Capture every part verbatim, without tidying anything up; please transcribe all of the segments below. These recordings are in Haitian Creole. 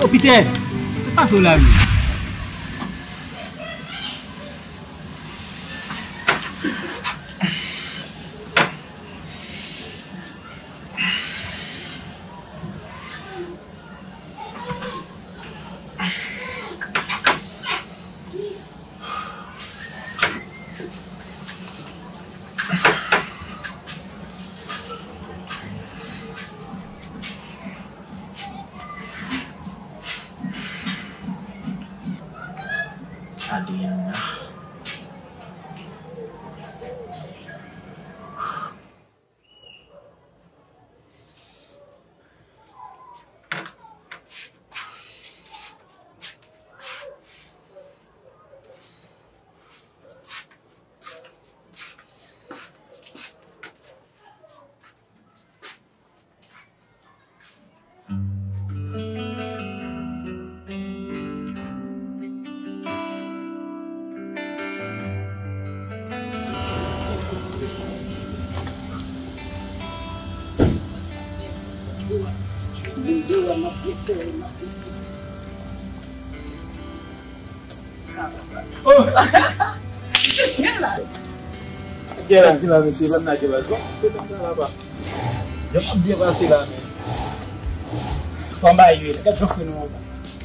Ô, Pitè, sa k pase w la menm? Adriana. Oh! Jis gen la. Gen la, gen la, mesye, ban m lage baz. Bon, se konsa la, pa. Jan m ap byen pase la, men. Kòm bagay yo ye la, gad jan fre nou anba.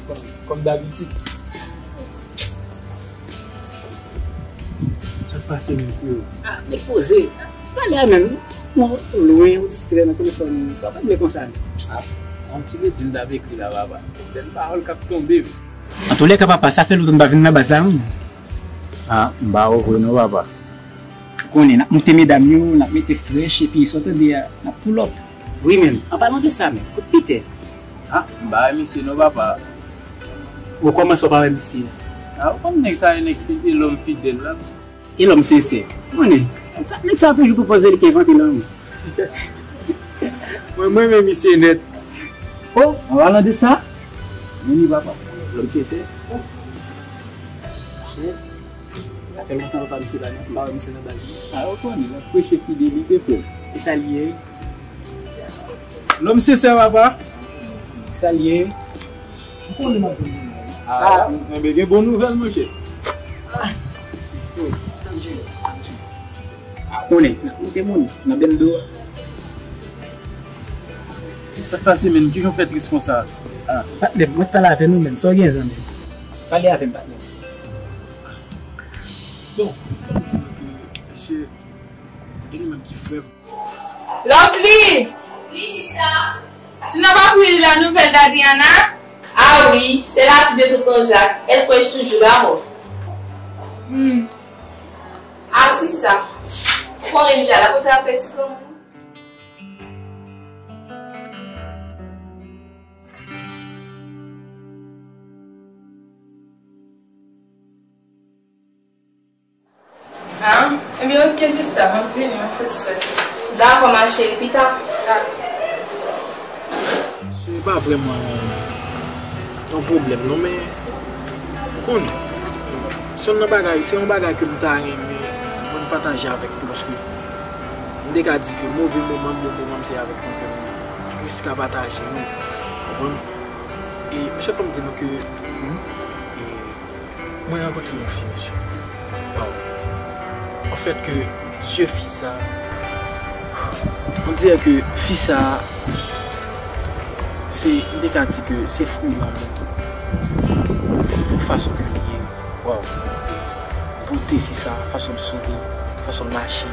Kòm, kòm dabitid. Sa k pase menm, freo? Ah, nèg poze. Talè a menm, mwen lwen, ou distrè nan telefòn, sa w pa vle konsa, non. Ah, yon ti ledil m t ap ekri la, papa. Bèl pawòl k ap tonbe. Antoulèka, papa, sa fè lontan m pa vin nan baz la, non. Ah, m pa wè w vre non, papa. Ou konnen, n ap moute medam yo, n ap mete frèch, epi sa w tande a, n ap pull up. Wi, men, an palan de sa, men, kote Pitè? Ah, m pa wè misye non, papa. Ou kòmanse w pa wè misye? Ah, ou konn nèg sa, e nèg fi-, e lòm fidèl la. E lòm sensè. Ou konnen, nèg sa, nèg sa toujou pwopoze li k envante lanmou. Mwen, mwen renmen misye nèt. Oh, an palan de sa, men li papa, lòm sensè. Oh. Shit. Sa fè lontan papa misye pa nan, m pa wè misye nan baz li. Ah, ou konnen, l ap preche fidelite, frè. E sa l ye? Lòm sensè, papa. Sa l ye? Ou konnen m ap jwenn moun nan. Ah, enben gen bon nouvèl, monchè. Ah, konnen, n ap moute moun nan bendo a. Sa k pase, menn? Kijan w fè tris konsa? Ah. Patnè, mwen t pale avè nou, menn. Sa w gen, zanmi? Pale avè m, patnè. Bon, kòm di nou ke misye, gen li menm ki frè m. Lovely! Wi, sista. Sinon, pa pou li la nouvèl Dadiana? Ah wi, c'est la fille de tonton Jacques. Elle prêche toujours la mort. Hmm. Ah, sista. Konnen li la, la pote afè ti granmoun. Ah, ebyen, oke, sista, m ap vini, m ap fè ti sòti. Dakò, ma chérie, pita. Dakò. Se pa vrèman yon pwoblèm, non, men, ou konnen, se yon bagay, se yon bagay ke m ta renmen mwen pataje avèk nou, paske m te ka di ke move moman m, bon moman m, se avèk nou ke m plis ka pataje, wi, ou konprann? E, mesye, fò m di nou ke, e, mwen rankontre yon fi, mesye. Waw. Anfèt ke zye fi sa, on dirè ke fi sa, se, m te ka di ke se fwi lanmou. Pou fason ke l ye, waw. Bote fi sa, fason l souri, fason l mache,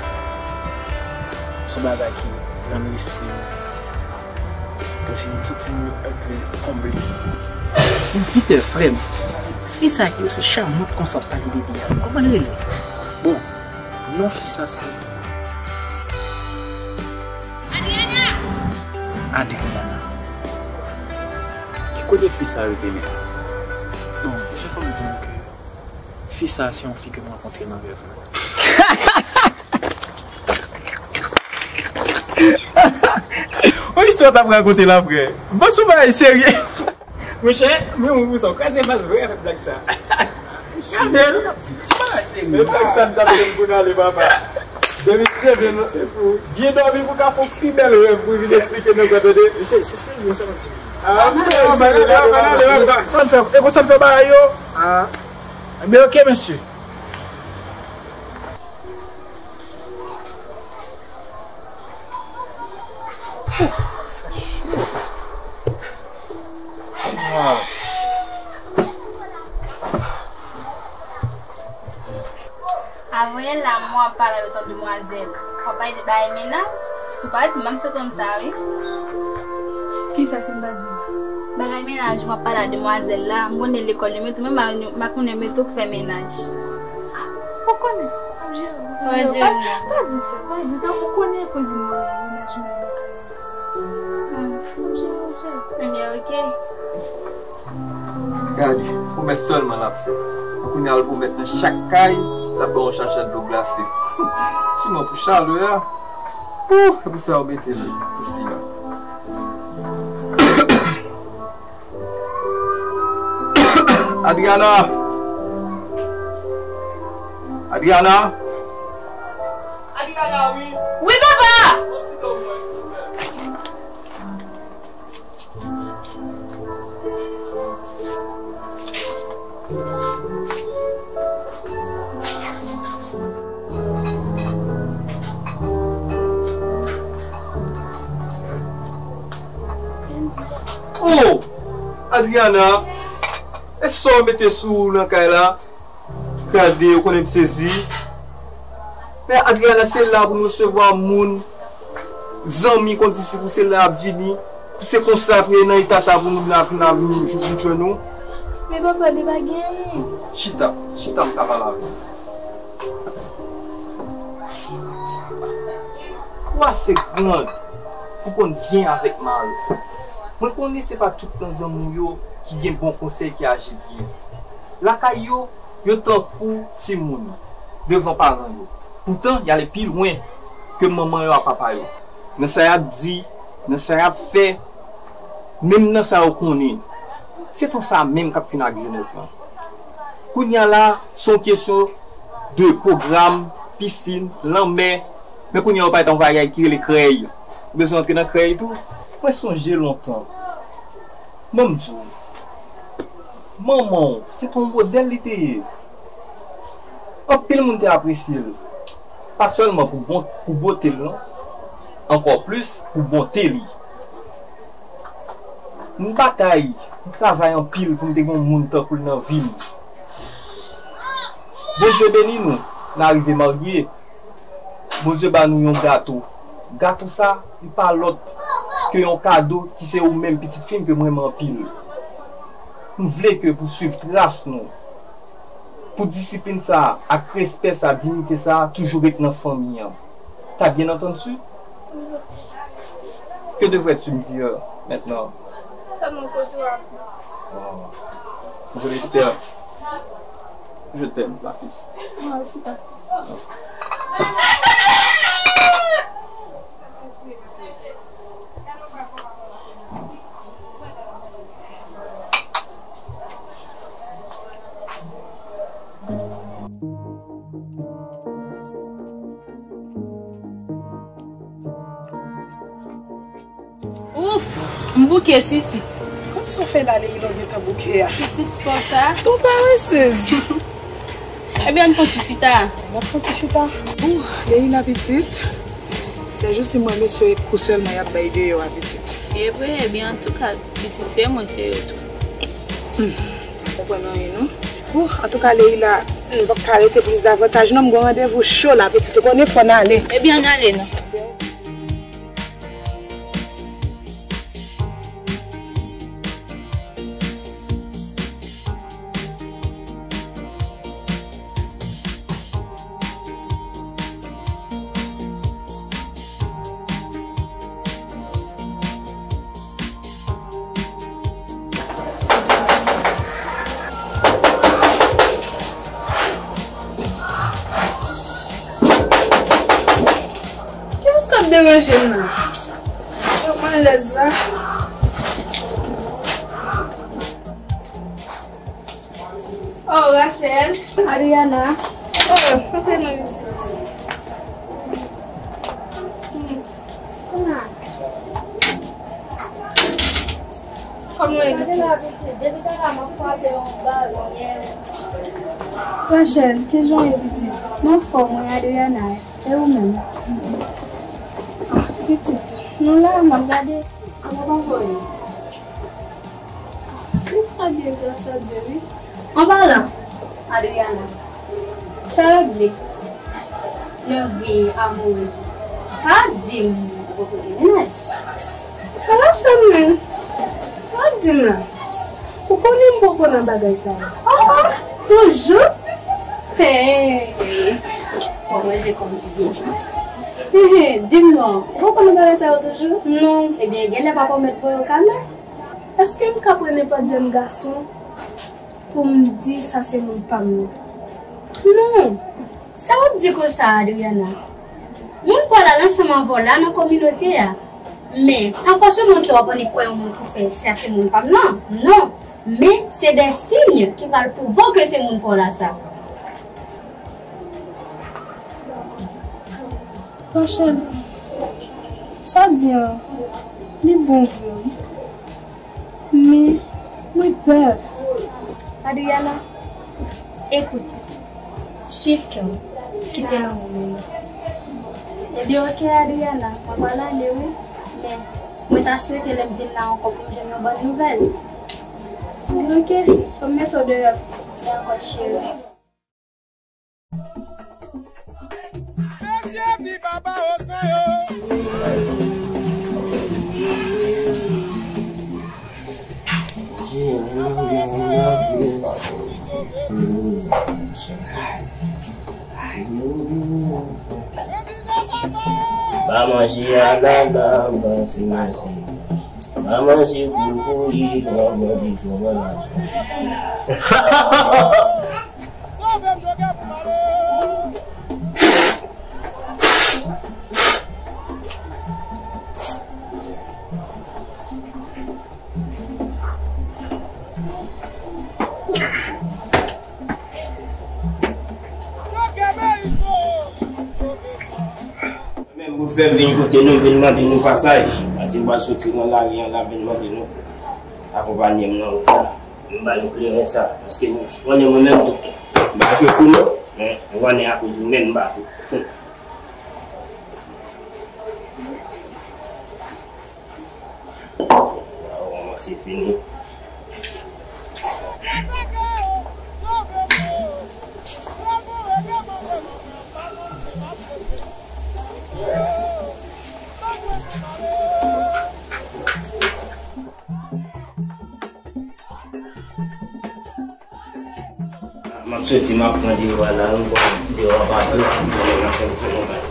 se yon bagay ki rann lespri m Kòmsi m santi m enpe konble. Men Peter, frè m, fi sa ki osi chamant konsa w ap pale de li a, kòman l rele? Bon, non fi sa se Adriana! Adriana. Ki kote fi sa rete menm? Bon, mesye, fò m di nou ke fi sa se yon fi ke m rankontre nan rèv mwen. Yon istwa t ap rakonte la, frè. Bon, sou bagay serye. Monchè, men yon wouson kraze baz vre avèk blag sa. Gade l. Men blag sa n t ap fè m pou n ale, papa. Depi se vre, non, se fou. Byen dòmi pou ka fè yon pi bèl rèv pou vin esplike nou, tande. Mesye, se serye sa m ap di. Sa n fè, e konsa n fè bagay yo? Ebyen, oke, mesye. Avan yè la, mwen ap pale avèk yon demwazèl. W ap pale de bagay mennaj? Si w pa di m, m ap sot konn sa, wi. Kisa si m pa di w? Bagay mennaj, w ap pale a demwazèl la. M konnen lekòl yo mete w, men m pa, m pa konnen yo mete w pou fè mennaj. Ou konnen? M ap jere w. Sa w ap jere m nan? Pa di sa, pa di sa. Ou konnen kouzin mwen, mennaj mwen nan kay la. Hmm, m ap jere w, m ap jere w. Ebyen, oke. Gade, pwomès sèlman l ap fè. Kounye a l pwomèt nan chak kay, l ap ba w yon chachè dlo glase. Siman pou chalè a. Ouh, e pou sa yo mete l isi a. Adriana! Adriana! Adriana, wi. Wi, papa! Bon, ti tan mwen, silvouplè. Oh! Adriana, e sa w mete sou ou nan kay la? Gade, ou konnen m sezi. Men Adriana, se la pou nou resevwa moun, zanmi, kondisip ou, se la y ap vini. Pou se konsa tou, e nan eta sa pou nou vin, vin, vin jwenn ou. Men papa, li pa gen anyen. Chita, chita, m ka pale avè w. Ou ase gran pou konn byen avèk mal. Mwen konnen se pa tout nan zanmi w yo ki gen bon konsèy, ki aji byen. Lakay yo, yo tankou timoun devan paran yo. Poutan, y ale pi lwen ke manman yo ak papa yo. Nan sa y ap di, nan sa y ap fè, menm nan sa yo konnen. Se tan sa a menm k ap fin ak jenès lan. Kounye a la, se yon kesyon de pwogram, pisin, lanmè. Men kounye a, yo parèt yon bagay ki rele krèy. Ou bezwen antre nan krèy tou? Mwen sonje lontan. Ban m di w. Manman w, se te yon modèl li te ye. Anpil moun te apresye l. Pa sèlman pou bon, pou bote l, non. Ankò plis pou bonte li. M batay, m travay anpil pou m te gen yon moun tankou l nan vi m. Bondye beni nou, n arive marye. Bondye ba nou yon gato. Gato sa, li pa lòt ke yon kado ki se ou menm, pitit fi m, ke m renmen anpil. M vle ke pou swiv tras nou, pou disiplin sa a, ak respè sa a, diyite sa a, toujou ret nan fanmi an. T'as bien entendu? Que devrais-tu me dire maintenant? Tèlman kote w ap. Oh. Je l'espère. Je t'aime, ma puce. Moi aussi, papa. Ouf! M bouke, Sisi. Kòm sa w fè la, Leila, w gentan bouke a? Pitit, se konsa. Ton paresez. Ebyen, ann fè yon ti chita. N ap fè yon ti chita. Ouh, Leila, pitit. Se jis si mwen, mesye, e kou sèlman y ap bay deyò a, pitit. E vre, ebyen, antouka, Sisi, se mwen, se yo tou. Hmm. Konprann anyen, non. Ouh, antouka, Leila, m p ap ka rete plis davantaj, non. M gen yon randevou cho la, pitit. Ou konnen, fò n ale. Ebyen, ann ale, non. Kiyès k ap deranje m nan? Jan m alèz la. Oh, Rachel. Adriana. Oh, antre non, pitit. Hmm. Kòman? Mwen, pitit. Depi talè m ap frape yon balon, yè. Rachel, kijan w ye, pitit? M anfòm, wi, Adriana, e ou menm? Ah, pitit, nou la, m ap gade. Kòman w ye? Mwen trè byen, grasadi, wi. An palan, Adriana, sa w regle nan vi amourèz ou? Pa di m ou poko gen mennaj. Ala sa menm. Sa w ap di m la? Ou konnen m poko nan bagay sa yo. Oh, oh, toujou? Hey, kòman je kòm byen. Di m non, ou poko nan bagay sa yo toujou? Non. Ebyen, genlè papa w mèt voye w kanè. Èske m ka pran nenpòt jèn gason pou m di sa se moun pa m nan? Non! Sa w ap di konsa, Adriana? Moun pa w la ansanm avè w la nan kominote a. Men, pa fòse montre w ap annik kwè yon moun pou fè sa se moun pa m nan. Non! Men, se de siy ki pral pwouve w ke se moun pa w la sa. Rachel, sa w di an, li bon vre wi. Men, mwen pè. Adriana, ekoute, swiv kè w, kite lanmou mennen w. Ebyen, oke, Adriana, mwen pral ale wi. Men, mwen ta swete lè m vin la ankò pou m jwenn yon bòn nouvèl. Ebyen, oke, fò m mete w deyò, pitit, di ankò, cheri. Mesye, viv papa Osan yo. Ba manje anana, ba ti manje. Ba manje koukouyi, ba manje fwomaj. Menm pou fè m vin kote nou, vin mande nou pasaj. Paske m pral soti nan lari an la, vin mande nou akonpanye m nan wout la. M ba nou kleren sa, paske nou konnen mwen menm tou. M pa jwe pou nou, men nou konnen akoz nou menm m pa jwe. Waw, se fini. M ap soti, m ap pran dewa la, m pran dewa pa tou, m ap fè m fè yon bagay.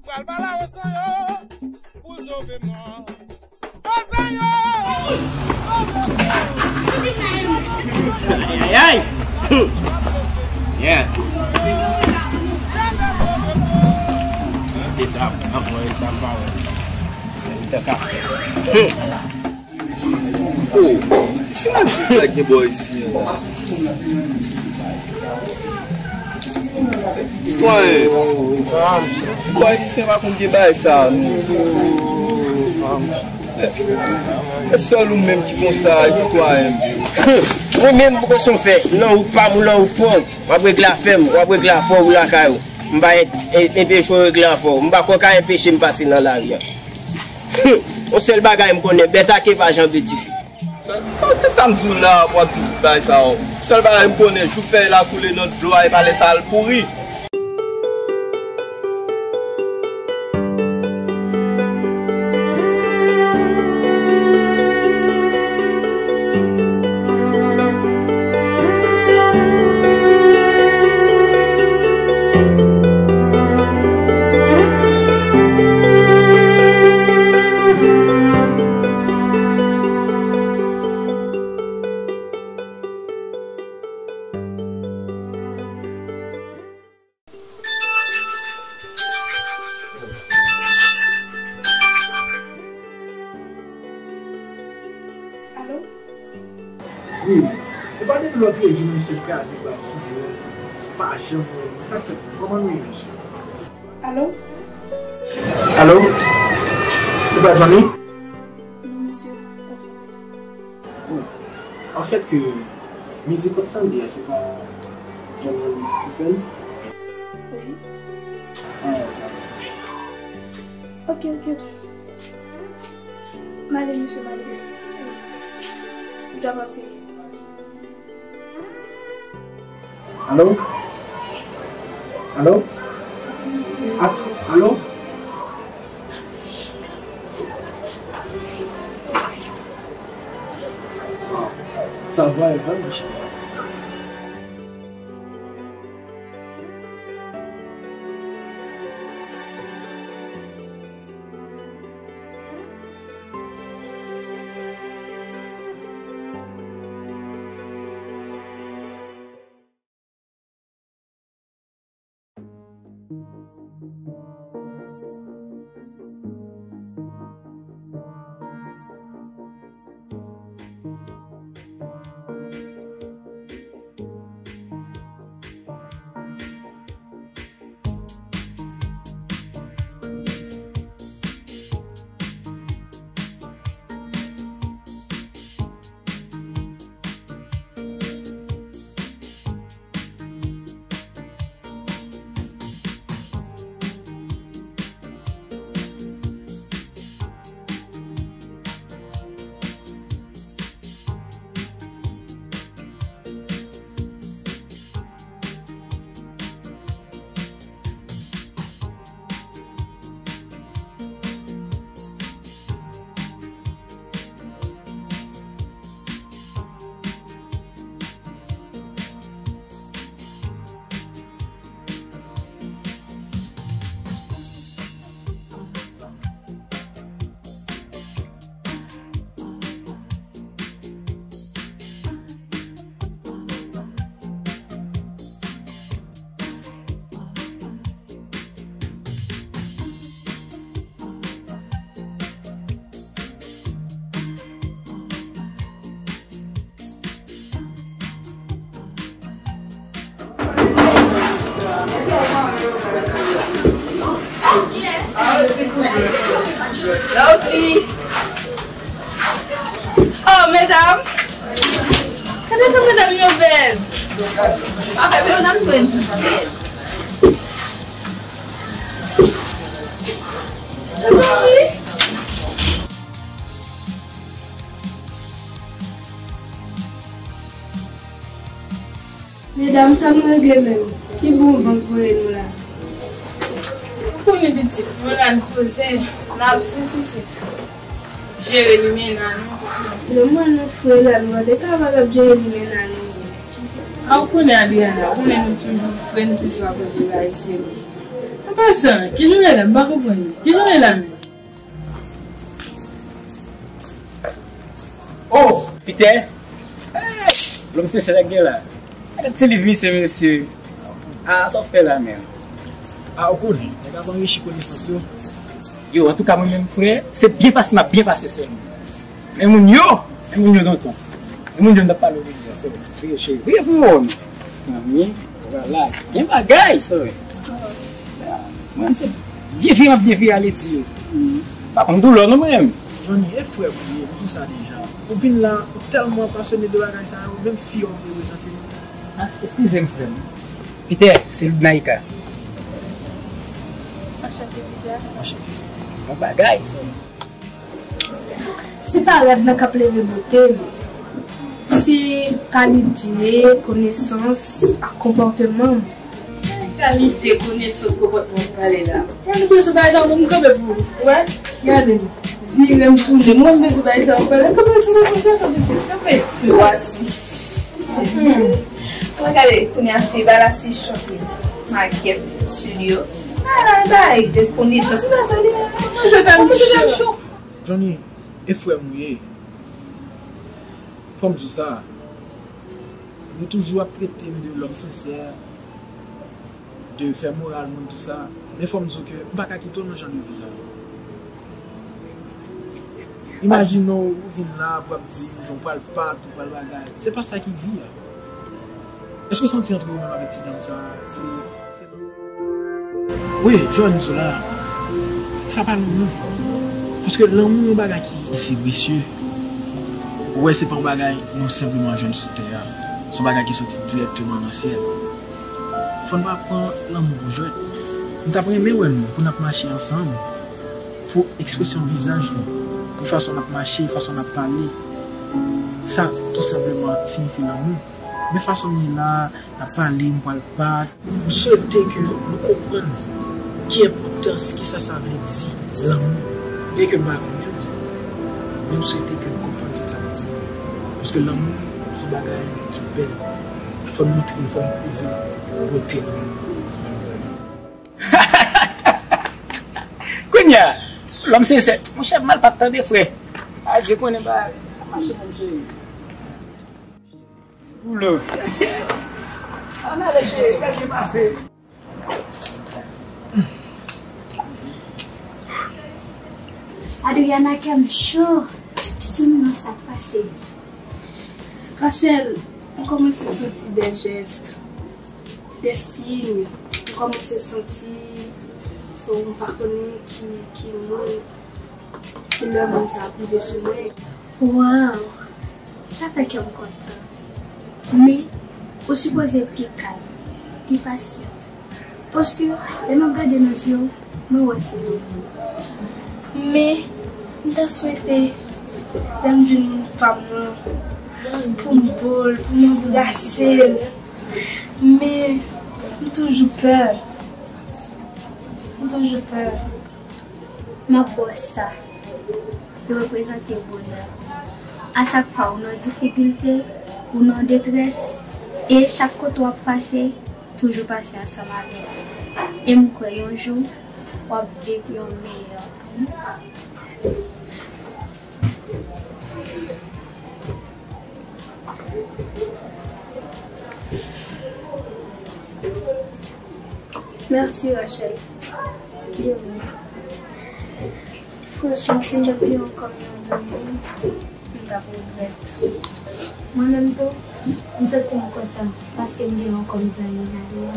Pral pale a Osan yo pou l sove m non. Osan yo! Ay, ay, ay! Yeah. E sa, sa, sa, sa, sa, sa. Oh, se mwen ki sa gen bò isi an. Sitwayen, sitwayen, se pa konn gen bagay sa a, non. E sèl ou menm ki konsa, sitwayen. Mwen menm, poko son fè, nan wout pa m, ou nan wout pa w, w ap regle afè m, w ap regle afè w lakay ou. M pa en-, en-, enpeche w regle afè w. M pa kwè w ka enpeche m pase nan lari a. Yon sèl bagay m konnen, bèt ake pa janbe dife. Paske sa m di w la, w ap di tout bagay sa yo. Sèl bagay m konnen, jou fèy la koule nan dlo a, e pa lè sa a l pouri. E pa depi lòt jou misye kraze bal sou mwen, pa janm wè mwen. Sa k fèt menm? Kòman nou ye, mesye? Alo? Alo? Se pa Johnny? Non, mesye. Bon, anfèt, ke mizik w ap tande a, se pa Johnny ki fè l? Wi. Ah, sa va. Ok, ok, ok. M ale, mesye, m ale. M dwe pati. Alo? Alo? At-, alo? Sa va, Evan, monchè? Lovely. Oh, medam! Gade jan medam yo bèl! Afè, men yo nan swen. Mezanmi! Medam, sa nou regle menm? Ki bon van k voye nou la? Ou konnen pitit, mwen la n koze, n ap swiv pitit. Jere limena nou. Lè m wè nou fre la, nou pa te kapab ap jere limena nou. A, ou konnen Adriana, ou konnen nou toujou fre, nou toujou ap regle bagay serye. An pasan, ki jan w ye la? M pa konprann. Ki jan w ye la menm? Oh, Peter! Hey! Lòm sensè sa k gen la. Gade ti liv misye, mesye. Ah, sa w fè la menm? Ah, ou konnen, nèg ap anrichi konesans yo. Yo, antouka, mwen menm, frè, se byen pase m ap byen pase sèlman. Men moun yo, men moun yo tonton. Men moun yo m t ap pale w de yo, se vre, cheri. Priye pou mwen, zanmi. Vwala, gen bagay, sè. Mwen, se byen viv, ap byen viv, ale di yo. Pa konn doulè non, mwen. Johnny, e frè m ou ye, m di w sa deja. Ou vin la, ou tèlman pasyone de bagay sa yo, menm fi yo reprezante m. Ah, eskize m, frè m. Peter, se Ludnaïka. Anchante, Peter. Anchante. Bon bagay, sè. Se pa rèv nan k ap leve bote m. Se kalite, konesans ak konpòteman m. Kalite, konesans, konpòteman w pale la. Mwen bezwen bay sa pou m kanpe pou ou. Wè? Gade m. Vire m tounen. Mwen bezwen bay sa w pale. Kanpe tounen konsa, kanpe se kanpe. Yo asi. Mwen gade, kounye a se bagay la se chante. Makèt, studio. Bagay, bagay, de konesans. Se pa sa li. Mwen se pa m. Johnny, e frè m ou ye. Fò m di w sa, nou toujou ap trete m de lòm sensè, de fè moral moun, tou sa. Men fò m di w ke m pa ka kite w nan jan de vi sa yo. Imajine w, ou vin la, pou ap di m, jan w pral pat, ou pral bagay. Se pa sa ki vi a. Èske w santi antre ou menm avèk ti dam sa a, se, se wi, John, sou la, sa pa lanmou. Paske lanmou yon bagay ki, ki si presye. Ou wè, se pa yon bagay nou senpleman jwenn sou tè a. Se yon bagay ki soti dirèkteman nan syèl. Fò n pa pran lanmou pou jwèt. M t ap renmen wè nou pou n ap mache ansanm, pou ekspresyon vizaj nou, pou fason n ap mache, fason n ap pale. Sa tou senpleman siyifi lanmou. Men fason n ye la, n ap pale, m pral pa. M swete ke nou konprann ki enpòtans, ki sa sa vle di, lanmou. Byen ke m pa konprann, men m swete ke nou konprann tout sa m di. Paske lanmou se yon bagay ki bèl. Fò n montre l, fò n pwouve l, bote lanmou. Kounye a, lòm sensè, monchè, m al pa t tande frè. A di konnen pa mache, monchè. Boulò. Ann ale, cheri, gade ki pase. Adriana, kè m cho. Di m non, sa k pase? Rachel, m kòmanse santi de jès, de siy. M kòmanse santi, so, m pa konnen ki, ki moun, ki lè moun sa ap rive sou mwen. Waw! Sa fè kè m kontan. Men, ou sipoze pi kalm, pi pasyant. Paske, lè m ap gade nan zye w, mwen wè se yon moun. Men, m ta swete, lè m jwenn moun pa m nan, pou m bo l, pou m anbrase l. Men, m toujou pè. M toujou pè. M ap ba w sa. Yo reprezante bonè. A chak fwa ou nan difikilte, ou nan detrès, e chak kote w ap pase, toujou pase ansanm avè l. E m kwè yon jou, w ap viv yon meyè vi. Mèsi, Rachel. Franchman, si m te pran w kòm yon zanmi, m t ap regrèt. Mwen menm tou, m santi m kontan paske m gen w kòm zanmi, Nadia.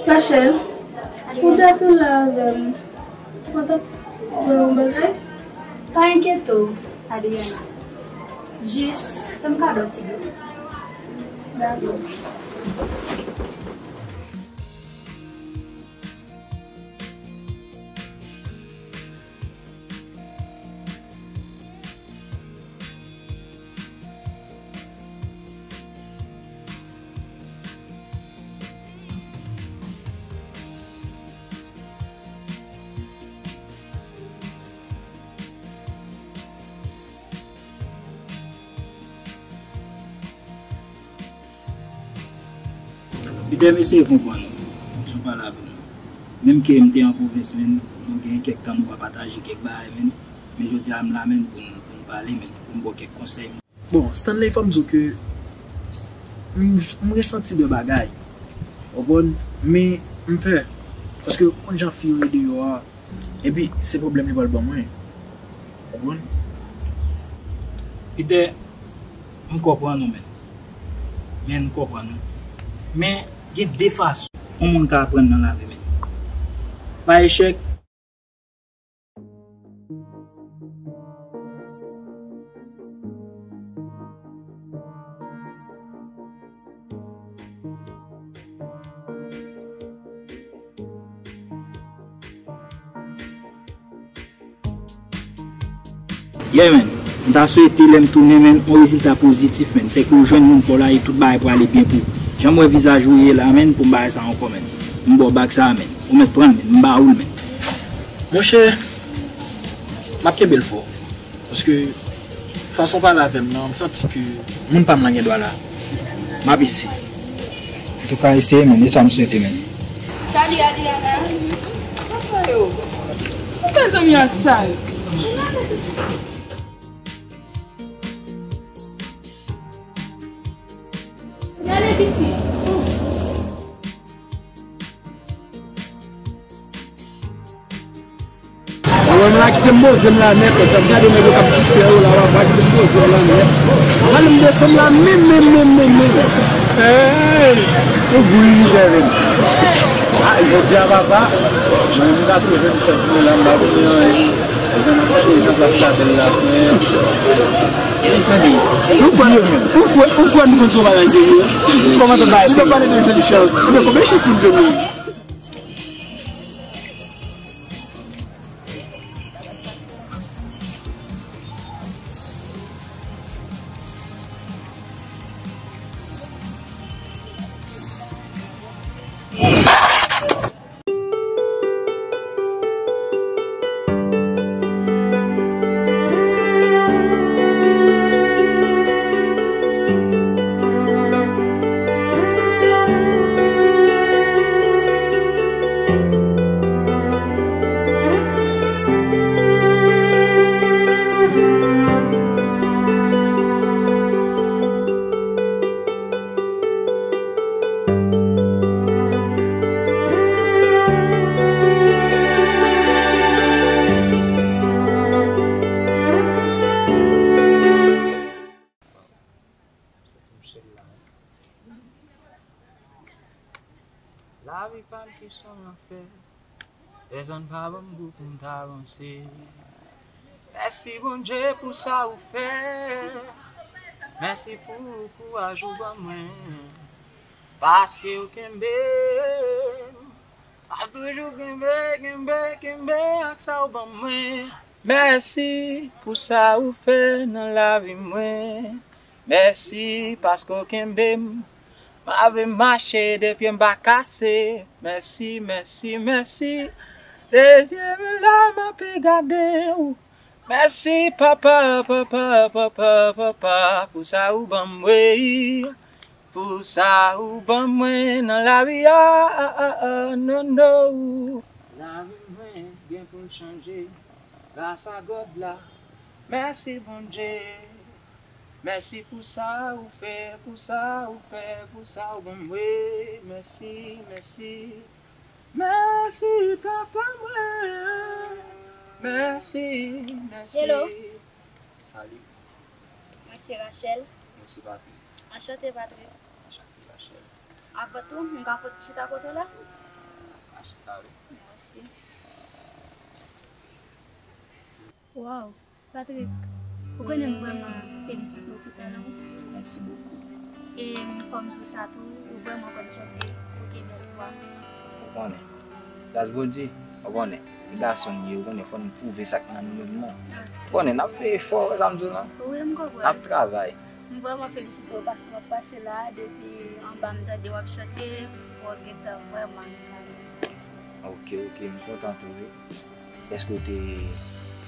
Rachel, ou dat ou la avè m. Ou pa t ap wè yon bagay? Pa enkyete w, Adriana. Jis fè m kado ti dlo. Dakò. Peter, m eseye konprann ou, jan w pale avè m. Menm ke m te an pwovens, men, nou gen kèk tan nou pa pataje kèk bagay, men, men jodi a m la, men, pou n, pou n pale, men, pou m ba w kèk konsèy. Bon, Stanley, fò m di w ke m, m resanti de bagay, w konprann, men m pè, paske ou konn jan fi yo ye deyò a, epi se pwoblèm li pral ban mwen, w konprann. Peter, m konprann ou, men. Men, m konprann ou. Men, gen de fason yon moun ka aprann nan lavi, men. Pa echèk. Yeah, man. M ta swete lè m tounen, menn, yon rezilta pozitif, menn. Sèke ou jwenn moun pa w la e tout bagay prale byen pou ou. Jan m wè vizaj ou ye la, menn, pou m bagay sa ankò, menn. M ba w bag sa, menn. Ou mèt pran l, menn. M ba ou l, menn. Monchè, m ap kenbe l fò. Paske fason w pale avè m nan, m santi ke moun pa m lan gen dwa la. M ap eseye. Antouka, eseye, menn. E sa m swete, menn. Salut, Adriana. Sa sa yo? Ou fè zanmi an sal. Gade pitit. Alò, m la kite m poze m la nèt, sa m gade nèg yo k ap distrè yo la, papa, kite m poze m la nèt. Gade m desann la, menm, menm, menm, menm, menm. Hey! Ou gri, li jere m. Ah, jodi a, papa, mwen, m ka twouve m fè sou la, m pa konnen anyen. Ou kwè, ou kwè, ou kwè nou konn bagay serye? Kòman tout bagay serye? Ou pale de jèn chans. Ebyen, konbyen chans nou te gen? Lavi pa m ki s on lanfè. Pèsonn pa ban m gou pou m ta vanse. Mèsi Bondye pou sa ou fè. Mèsi pou kouraj ou ban mwen. Paske ou kenbe m. M ap toujou kenbe, kenbe, kenbe ak sa ou ban mwen. Mèsi pou sa ou fè nan lavi mwen. Mèsi paske w kenbe m. M ap mache de pye m pa kase. Mèsi, mèsi, mèsi. De zye m la m ape gade w. Mèsi papa, papa, papa, papa, pou sa ou ban m, wi. Pou sa ou ban mwen nan lavi a, a, a, a, non, non. Lavi mwen gen pou l chanje. Gras a God la. Mèsi Bondye. Mèsi pou sa ou fè, pou sa ou fè, pou sa ou ban m, wi. Mèsi, mèsi. Mèsi papa mwen. Mèsi, mèsi. Hello. Salut. Mwen se Rachel. Mwen se Patrick. Anchante, Patrick. Anchante, Rachel. Avan tou, m ka fè yon ti chita kote w la? Anchante, wi. Mèsi. Wow, Patrick, ou konnen m vrèman felisite w pou talan w. Mèsi bokou. E m fò m di w sa tou, ou vrèman konn chante, ou gen bèl vwa. Ou konnen. Gras Bondye, ou konnen. Gason n ye, ou konnen, fò n pwouve sa k nan nou menm nan. Ou konnen, n ap fè efò, wè sa m di w lan? Wi, m konprann. N ap travay. M vrèman felisite w paske m ap pase la a, depi anba m tande w ap chante, fò w gentan vrèman gen talè nan espri. Ok, ok, m kontan tou, wi. Dèske w te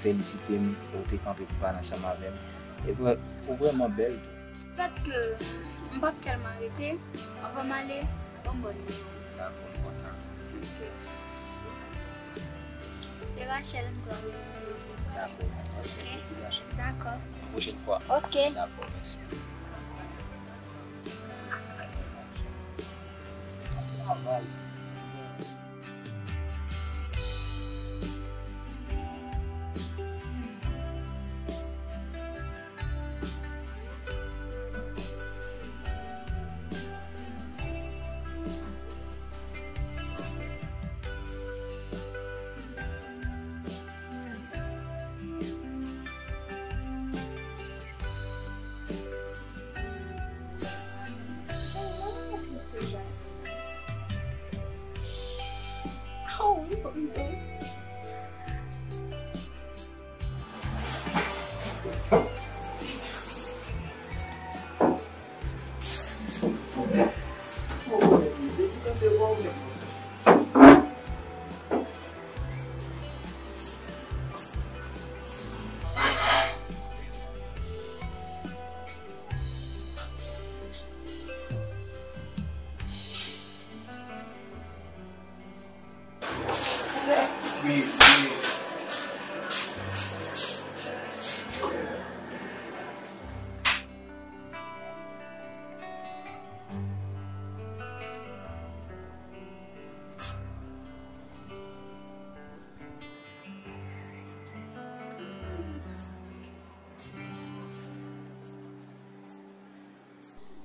felisite m, ou te kanpe pou pale ansanm avè m. E vrè, ou vrèman bèl tou. Fèt ke m p ap tèlman rete, anvan m ale, ban m bon nimewo w. Dakò, m kontan. Ok. Se Rachel m tou anrejistre. Dakò, mèsi bokou, Rachel. Dakò. Yon pwochèn fwa. Ok. Dakò, mèsi. Travay.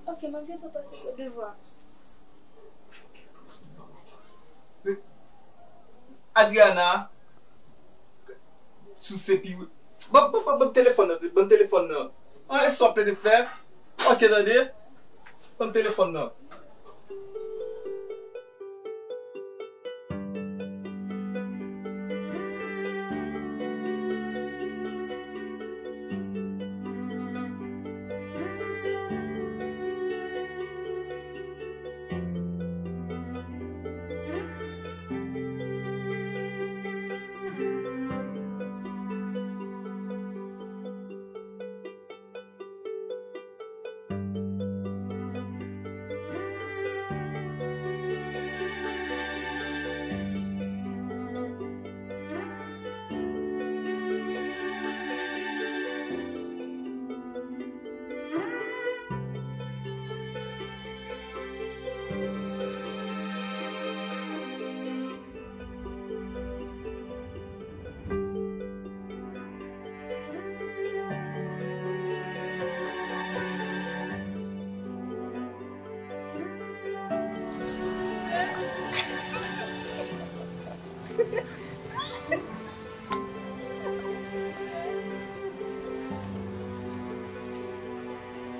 Ok, m ap gentan pase pou devwa. Adriana, sou se pi. Ban, ban, ban, ban m telefòn nan, ban m telefòn nan. An, e sa w ap plede fè? Ok, tande. Ban m telefòn nan.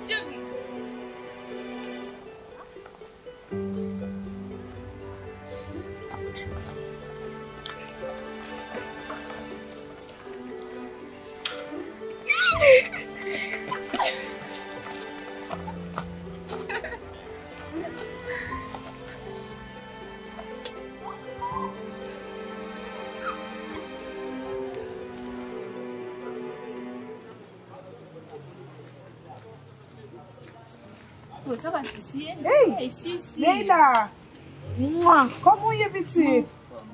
Sipriz. Oh, sa va, Sisi? Hey! Hey, Sisi! Leila! Mwa! Kòman w ye, pitit?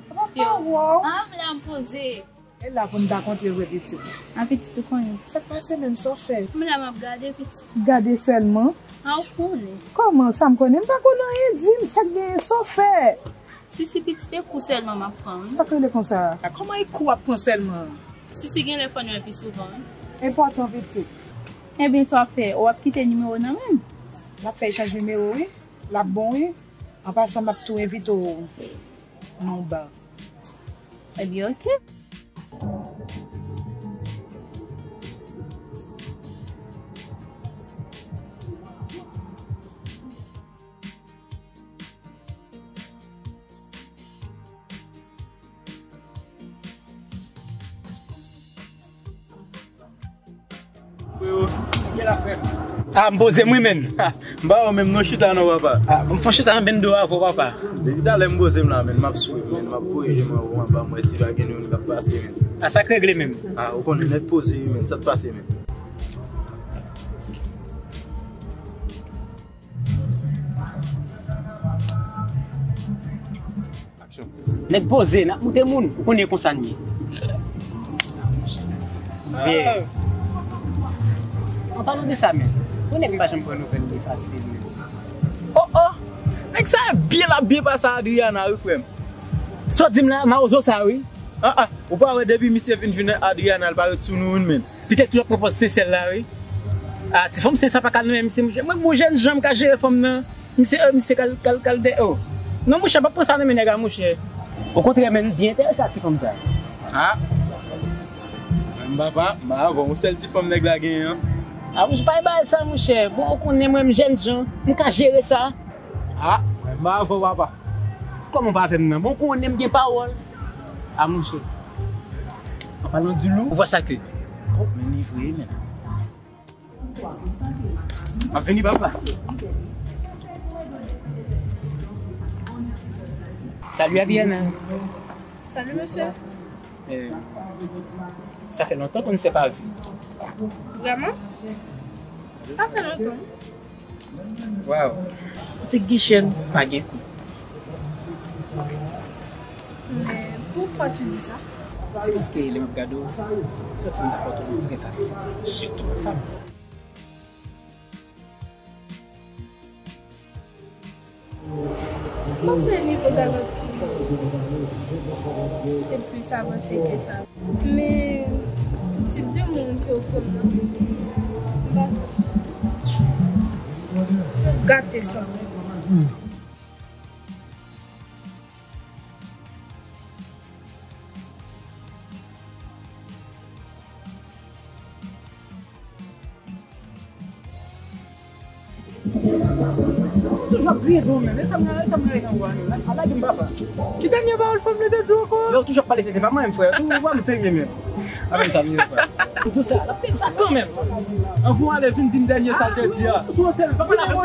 Papa, wow! Ah, m la, m poze. E la pou n ta kontre vre, pitit. Ah, pitit, ou konnen. Sa k pase menm, sa w fè? M la, m ap gade, pitit. Gade sèlman? Ah, ou konnen. Kòman sa m konnen? M pa konn anyen, di m sa k genyen, sa w fè? Sisi, pitit, e kou sèlman m ap pran, wi. Sa k rele konsa? A, kòman e kou w ap pran sèlman? Sisi, genlè fò n wè pi souvan, wi. Enpòtan, pitit. Ebyen, sa w ap fè? W ap kite nimewo w nan men m? N ap fè echanj nimewo, wi. L ap bon, wi. An pasan, m ap tou envite w nan yon ba. Ebyen, oke. Ah, m poze m wi, menn. M pa wè w menm non, chita non, papa. Ah, bon, fò chita nan bendo avè w, papa. Depi talè m poze m la, menn, m ap swiv, menn, m ap voye je mwen anba, m wè si pa gen youn k ap pase, menn. Ah, sa k regle menm? Ah, ou konnen nèg poze wi, menn, sa t pase, menn. Aksyon. Nèg poze, n ap moute moun, ou konnen konsa n ye. Vye. An palan de sa menm, ou nèg m pa janm pran nouvèl li fasil menm. Oh, oh! Nèg sa byen, l ap byen pase Adriana wi, frè m. Sa w di m la, mawozo sa wi. Ah, ah, ou pa wè depi misye vin jwenn Adriana, l pa ret sou nou, wi, menn. Petèt tou ap pran pòz Sesèl la, wi. Ah, ti fanm Sesèl pa ka nan men misye, monchè. Mwen, bon, jèn jan m ka jere fanm nan. Misye, euh, misye kal, kal, kal dèyè, oh. Non, monchè, pa pran sa nan men nèg la, monchè. Okontrè, menn, byen enterese ak ti fanm sa. Ah. Menm papa, m pa avè w, yon sèl ti fanm nèg la genyen an. Ah, monchè, pa bay sa, monchè. Bon, ou konnen mwen, m jèn jan, m ka jere sa. Ah, mwen, m pa avè w, papa. Kòman w pa avè m nan? Bon, ou konnen m gen pawòl. Ah, monchè. An palan di lou, ou vwa sa ke. Oh, men li vre, menn. M ap vini, papa. Salut, Adriana. Salut, monsieur. Eh, sa fè lontan ke nou se pa vu. Vraiment? Sa fè lontan. Waw. Kote k gen chèn, pa gen kou. Mais pourquoi tu dis ça? Se paske lè m ap gade w, m santi m ta fè w tonbe vrè fanm. Sitou fanm. Panse nivo galanti te plis avanse ke sa. Men tip de moun ke w konn nan, m pa sa. Gate sa. Toujou ap griyen do men, e sa m nan, e sa m nan nan bwa nou la, sa lage m papa. Ki dènye pawòl fanm nan te di w ankò? Yo toujou ap pale tete pa mwen menm frè, tou w pa m serye menm. Avè sa vini frè. Ou di sa, l ap tèt sa kanmenm. Anvan w ale vin di m dènye sa l te di a. Sou yon sèl, papa la fè m,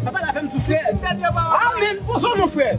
papa la fè m soufè. Dènye pawòl. Amèn, poze w non frè.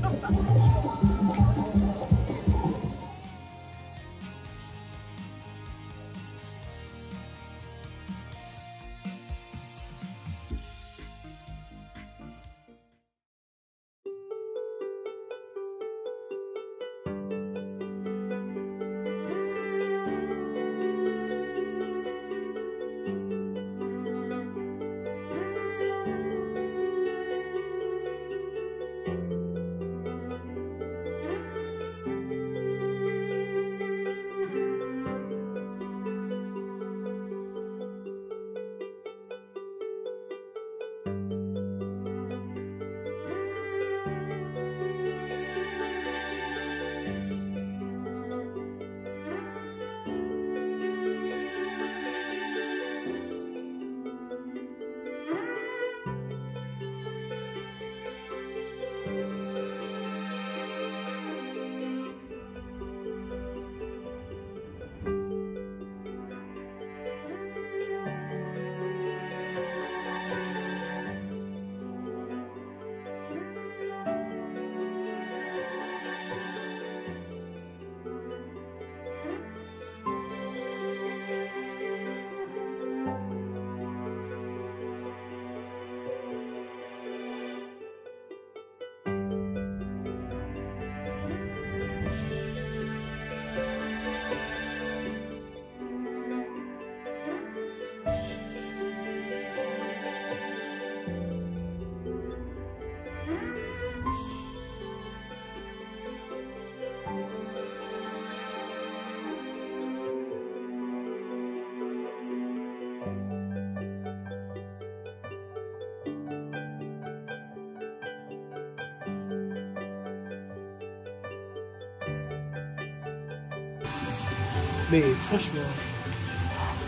Men franchman,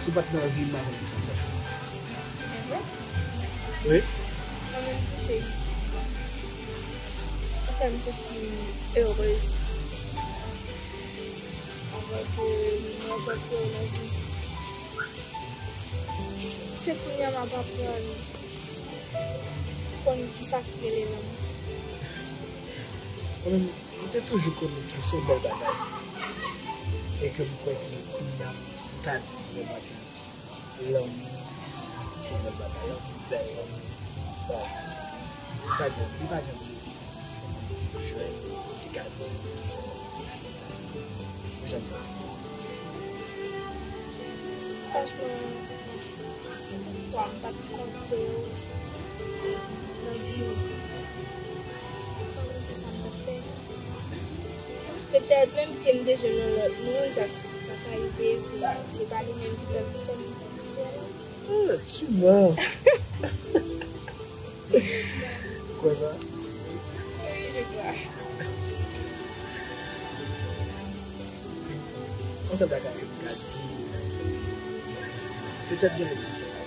si w pa t nan vi m, m pa konn kisa m t ap fè. Wi. Mwen menm tou, cheri. Ou fè m santi m erez. Avè ke mwen rankontre w nan vi m. Se kounye a m ap aprann konn kisa ki rele lanmou. Mwen menm, mwen te toujou konnen ke se yon bèl bagay. E ke m kwè ke kounye a, m ta di mwen pa gen lanmou, se yon bèl bagay, lanmou bèl, lanmou. Bon, li pa gen, li pa gen jwèt, li ka di. Ou janm santi? Franchman, si toutfwa m pa t kontre w nan vi m, m pa konn kisa m t ap fè. Petèt menm ke m te jwenn yon lòt moun, sa, sa ka rive, se, se pa li menm ki t ap fè m. Ah, tu mens. Ou kwè sa? Wi, je crois. Yon sèl bagay ke m ka di, petèt gen lè m te fè bagay.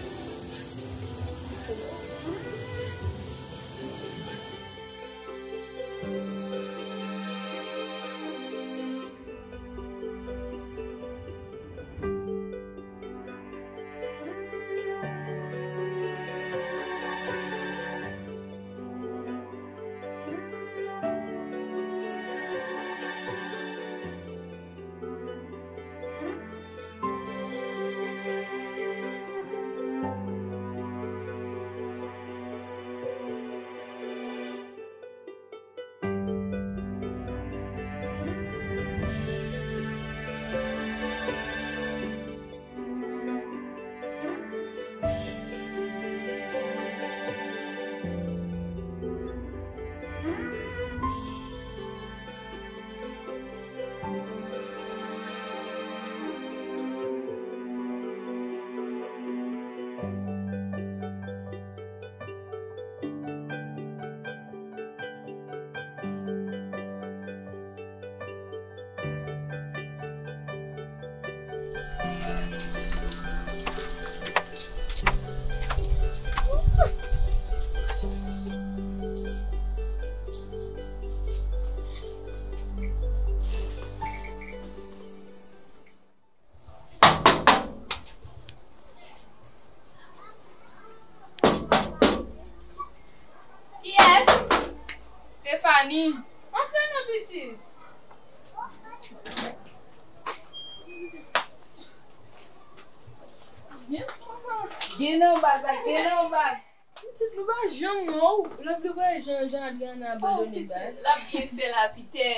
Gen nan baz la, gen nan baz. Pitit, nou pa janm wè w. Lè w vle wè jan, jan Adriana abandone baz. L ap byen fè lapitè.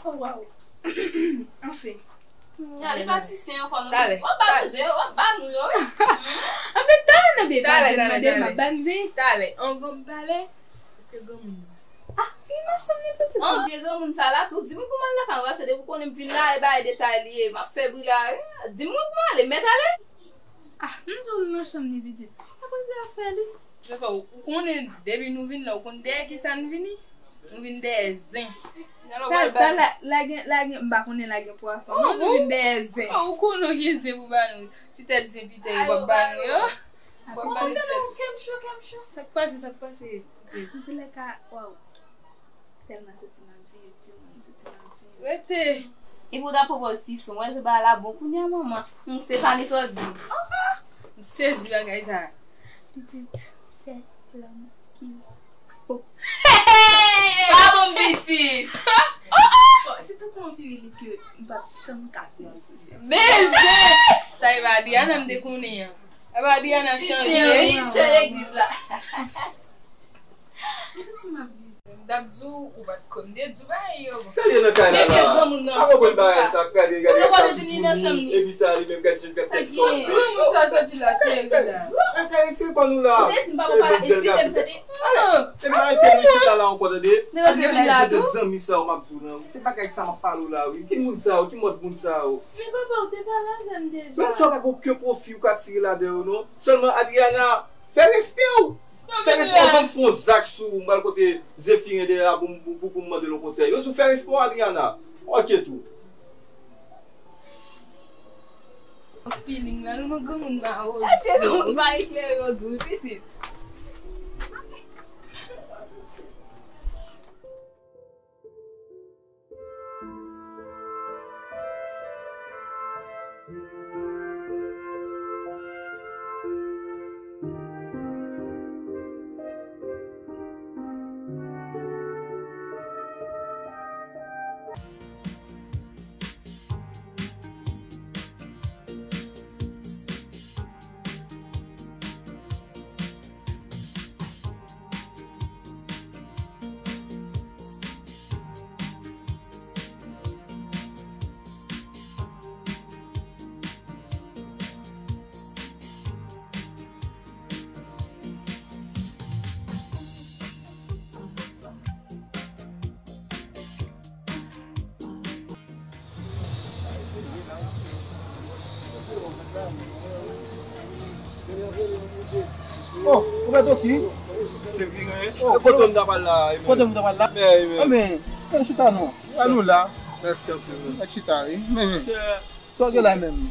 Oh, wow. Anfen. Ale pati sen ankò, nou. Talè, w ap ba nou zen, w ap ba nou yo, wi. Anfen, talè nan bebe, talè, talè, talè. M ap ba nou zen. Talè, anvan m pale, paske granmoun nan. Ah, li nan chanm li pitit. An, vye granmoun sa la tou, di m pou m al lakay mwen, paske depi w konnen m vin la, e bay detay li ye, m ap fè bri la, wi. Di m pou m ale, mèt ale. Ah, m di w li nan chanm li pitit. Apre l vle fè li. Zafè, ou konnen, depi nou vin la, ou konn dèyè ki sa n vini? Nou vin dèyè zen. Sa, sa la, la gen, la gen, m pa konnen la gen pwason. Non, nou vin dèyè zen. Oh, ou konnen w gen zen pou ba nou. Ti tèt zen pitè yo p ap ba nou yo. P ap ba nou tèt. Kèm cho, kèm cho. Sa k pase, sa k pase? An tou lè ka, waw. Tèlman se ti nan vi, timoun, se ti nan vi. Rete. Epi w ta pwopòz ti sou mwen, je ba la bon kounye a, manman. M se pa ni sa w di. Ah, ah. M sezi bagay sa. Pitit, se lanmou ki fo. Pa bon pitit. Bon, se tankou yon pirilik ke m p ap janm ka fè yon sosyete. Beze! Sa e pa Adriana m te konnen an. E pa Adriana chanje. Si se wi, se legliz la. M santi m ap viv. M t ap di w, ou pa t konn te di w bagay yo. Sa l ye nan kay la la? Pa konprann bagay sa. Gade, gade, gade sa m di. Epi sa li menm, gade, gade, gade. Granmoun sa soti la tèri la. Gade, se pa nou la. Ou te di m pa konn pale, eskize m, tande. Epi arete nou isit la, la ankò, tande. Gade, gade, zanmi sa yo m ap di w nan. Se bagay sa m ap pale w la, wi. Ki moun sa yo? Ki mòd moun sa yo? Men papa, ou te pale avè m deja. Menm sa, pa gen okenn pwofi ou ka tire ladan yo, non. Sèlman, Adriana, fè respè w. Fè respè w, ban m fè yon zak sou ou, m pral kote Zefiren dèyè la pou m, pou, pou, pou m mande l yon konsèy. Yo di w fè respè w, Adriana. Ok tou. Feeling la, nou granmoun mawozo. Adye, nou pa eklere yo di w, pitit. Oh, ou mèt oki? Se vire. Oh, e kote m ta pral la, e kote m ta pral la? Men, men. Anben, men chita non. Sa nou la. Mèsi anpil, men. Mèt chita, wi. Men, men. Sa w gen la menm?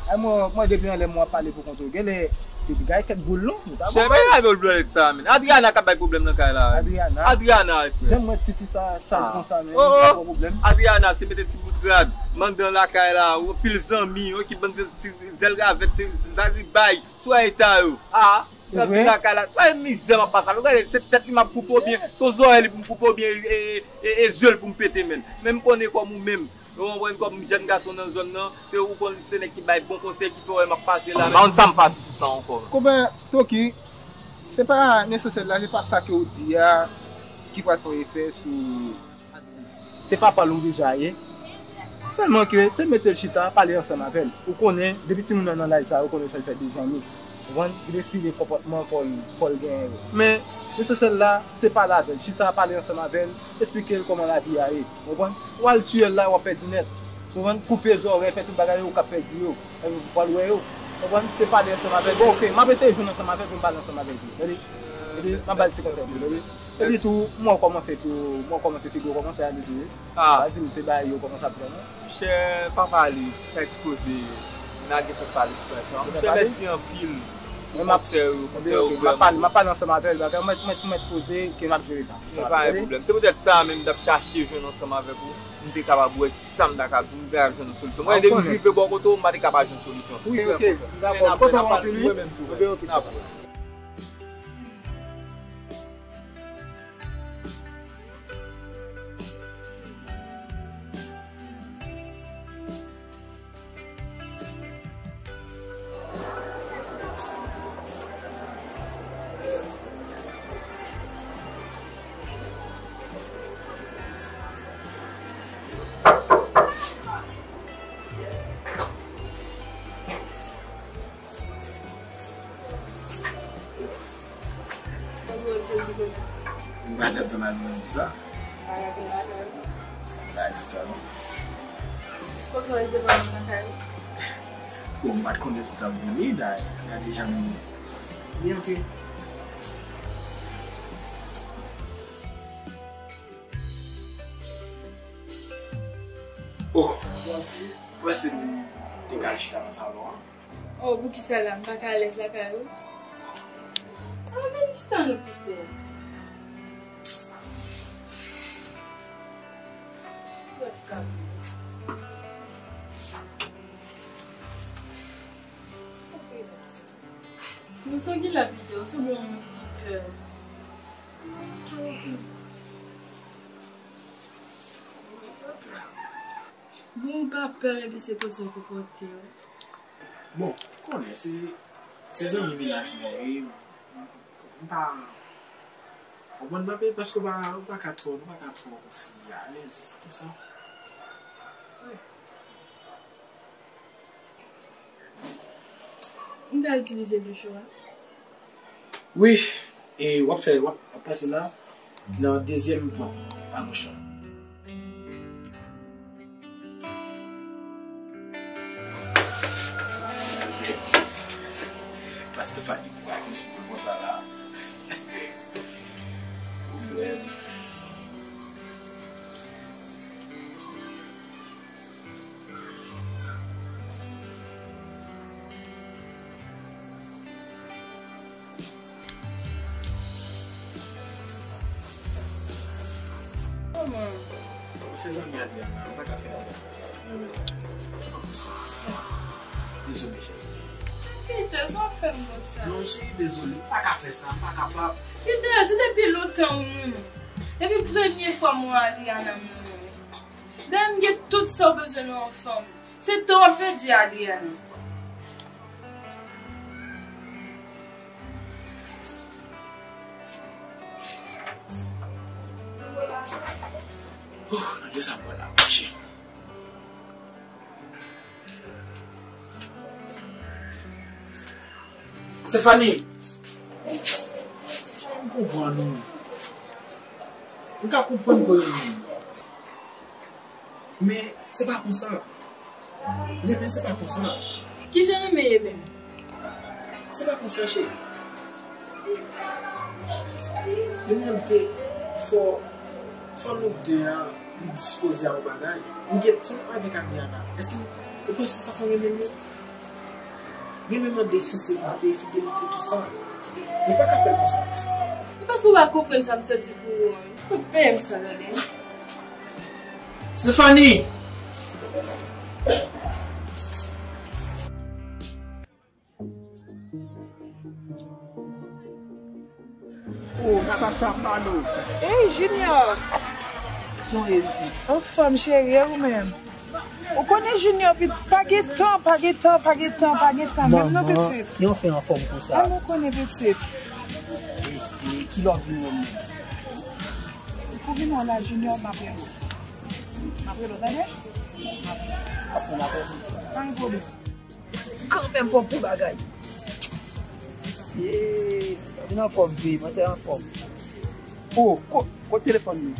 Ay, mwen, mwen depi anlè mwen ap pale pou kont ou. Genlè, depi gade kèk boul non, nou ta bon. Chè, pa gen pwoblèm sa, men. Adriana k ap bay pwoblèm nan kay la. Adriana? Adriana, wi, frè. Janm wè tifi sa, sa konsa, men. Oh, oh. Li pa pwoblèm. Adriana, se mete ti bout rad, mandan lakay la, anpil zanmi, yon ekip bann ti zèl ravèt, se zaribay, sou eta yo. Ah, nan vin lakay la. Sa e mizè m ap pase avè w. Gade, se tèt li m ap koupe oubyen, se zòrèy li pou m koupe oubyen, e, e, e, e zye l pou m pete, men. Men m konnen kòm ou menm. Ou konprann, kòm jèn gason nan zòn nan, se ou konn se nèg ki bay bon konsèy ki fè w wè m ap pase la. M pa konn sa m fati sou sa ankò. Konpè Toki, se pa nesesè la, se pa sa ke w di a ki pral fè yon efè sou. Se papa l ou deja ye. Sèlman ke se mete l chita, pale ansanm avè l. Ou konnen, depi timoun nan nan laj sa, ou konnen fè l fè de zanmi. Ou konprann? Li deside konpòtman fò l, fò l genyen yo. Men, nesesè la, se pale avè l. Chita, pale ansanm avè l, esplike l kòman lavi a ye. Ou konprann? Ou al tiye l la, w ap pèdi nèt. Ou konprann? Koupe zòrèy, fè tout bagay yo, ou ka pèdi yo. Epi w pral wè yo. Ou konprann? Se pale ansanm avè l. Bon, oke, m ap eseye jwenn ansanm avè l pou m pale ansanm avè l tou. Tande? Tande? M ap ba l ti konsèy tou, tande? Epi tou, mwen kòmanse tou, mwen kòmanse figi w kòmanse ale tou, wi. Ah. Pa di m se bagay yo kòmanse ap pran, non. Monchè, pa pale, fè ti koze, n a gentan pale sou bagay sa. Monchè, mèsi anpil pou konsèy ou, konsèy ou vrèman. M ap pale, m ap pale ansanm avè l, bagay, mwen, mwen, mwen poze, ke m ap jere sa. Men pa gen pwoblèm. Se poutèt sa menm m t ap chache jwenn ansanm avèk ou, m te kapab wè kisa m ta ka, pou m ta jwenn yon solisyon. Mwen, depi m rive bò kote w, m pa te ka pa jwenn solisyon. Wi, oke, dakò. M kontan w anpil, wi. Mwen menm tou, frè. N ap wè. M pa t atann a di sa. M pa t atann a di sa, non. Kòm sa, se pa nan kay. Bon, m pa t konnen si w t ap vini, dayè, gade jan m, m antre. Oh, ou panse m te ka al chita nan salon an? Oh, poukisa la? M pa ka alèz lakay ou? Ah, vin chita non, Peter. Nou sangi la, Peter, ou sanble yon moun ki pè. Bon, ou pa pè, epi se konsa w konpòte w. Bon, ou konnen, se, se zanmi mennaj mwen ye, m pa, ou konprann, paske ou pa, ou pa ka twò, nou pa ka twò kòmsi alèz, tout sa. Wi. M ta itilize douch ou a. Wi, e w ap fè, w ap, w ap pase la, nan dezyèm pòt agoch la. Pastè Fani pou ka gen figil konsa la. Kòman? Se zanmi Adriana, m pa ka fè Adriana. Non, non, non. Se pa posib. Dezole, cheri. Peter, sa w ap fè m konsa? Non, cheri, dezole. M pa ka fè sa, m pa kapab. Peter, se depi lontan ou renmen. Depi premye fwa m wè Adriana, m renmen. Dayè, m gen tout sa w bezwen nan yon fanm. Se tan w ap pèdi, Adriana. Oh, nan ki sa m pral la, monchè? Stephanie! M konprann ou. M ka konprann kote w ye menm. Men, se pa konsa. Renmen, se pa konsa. Kijan renmen ye menm? Se pa konsa, cheri. Li mande fò, fò nou de a, nou dispoze a yon bagay. M gen tan avèk Adriana. Èske ou panse sa se yon renmen m ye? Renmen mande senserite, fidelite, tout sa. Nou pa ka fè l konsa. E paske ou pa konprann sa m santi pou ou an. Fout peye m sa, tande. Stephanie! Oh, Natacha Malo. Hey, Junior! Jan w ye di? Anfòm, cheri, e ou menm? Ou konnen Junior, pit-, pa gen tan, pa gen tan, pa gen tan, pa gen tan, menm non, pitit. Manman, ki w fè anfòm konsa? An, nou konnen, pitit. E, e ki lè w ap vini menm? Pou vini la, Junior, m ap rele w. M ap rele w, tande? M ap, m ap pran apèl. Pa gen pwoblèm. Kanmenm, pran pou bagay. Se, vin anfòm, vin, mwen se anfòm. Oh, ko-, kot telefòn li?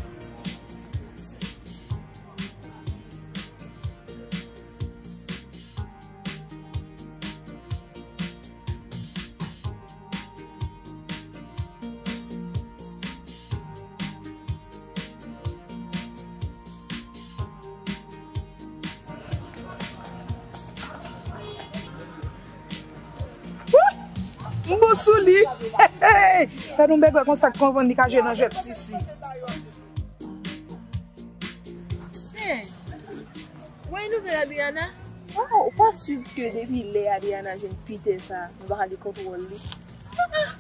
Wouy! M bon sou li! Hey, hey! Fè nou bègwè konsa k konprann li ka jwe nan jwèt sisi. Hey! Ou wè nouvèl Adriana? Waw, ou pa swiv ke depi lè Adriana jwenn Peter sa, nou pa ka gen kontwòl li? Ah, ah.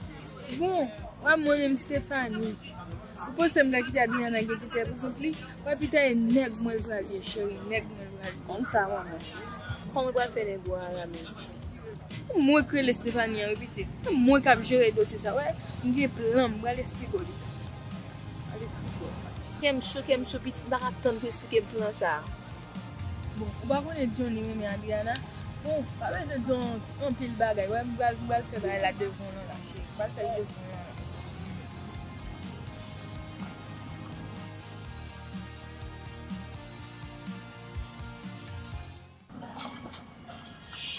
Bon, wè mwen menm Stephanie. Ou panse m ka kite Adriana gen Peter pou kont li? Wè Peter e nèg mwen l pral ye, cheri, nèg mwen l pral ye. Konn sa, manman. Kòman w pral fè nèg ou a rame? Mwen k rele Stephanie an, wi, pitit. Mwen k ap jere dosye sa, wè. M gen plan, m pral esplike w li. Pral esplike w. Kè m cho, kè m cho, pitit, m pa ka tann pou esplike m plan sa. Bon, ou pa konnen Johnny renmen Adriana? Bon, pa bezwen di yon anpil bagay. Wè, m pral, m pral fè bagay la devan w lan la, cheri. M pral fè l devan w lan la.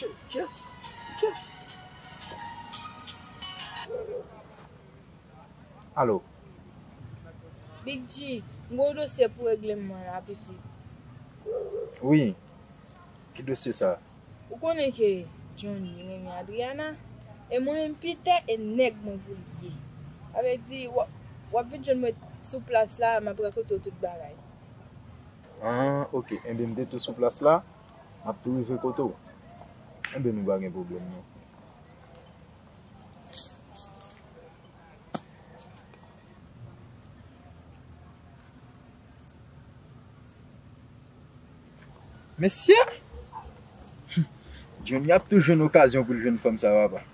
Yes, yes. Alo. Big G, m gen yon dosye pou regle mwen la, pitit. Wi, ki dosye sa? Ou konnen ke Johnny renmen Adriana, e mwen menm Peter e nèg mwen pou li ye. Sa vle di, w ap, w ap vin jwenn mwen sou plas la, m ap rakonte w tout bagay. Ah, ok. Enben, m te tou sou plas la, m ap tou rive kote w. Enben, nou pa gen pwoblèm, non. Mesye! Johnny ap tou jwenn okazyon pou l jwenn fanm sa, papa.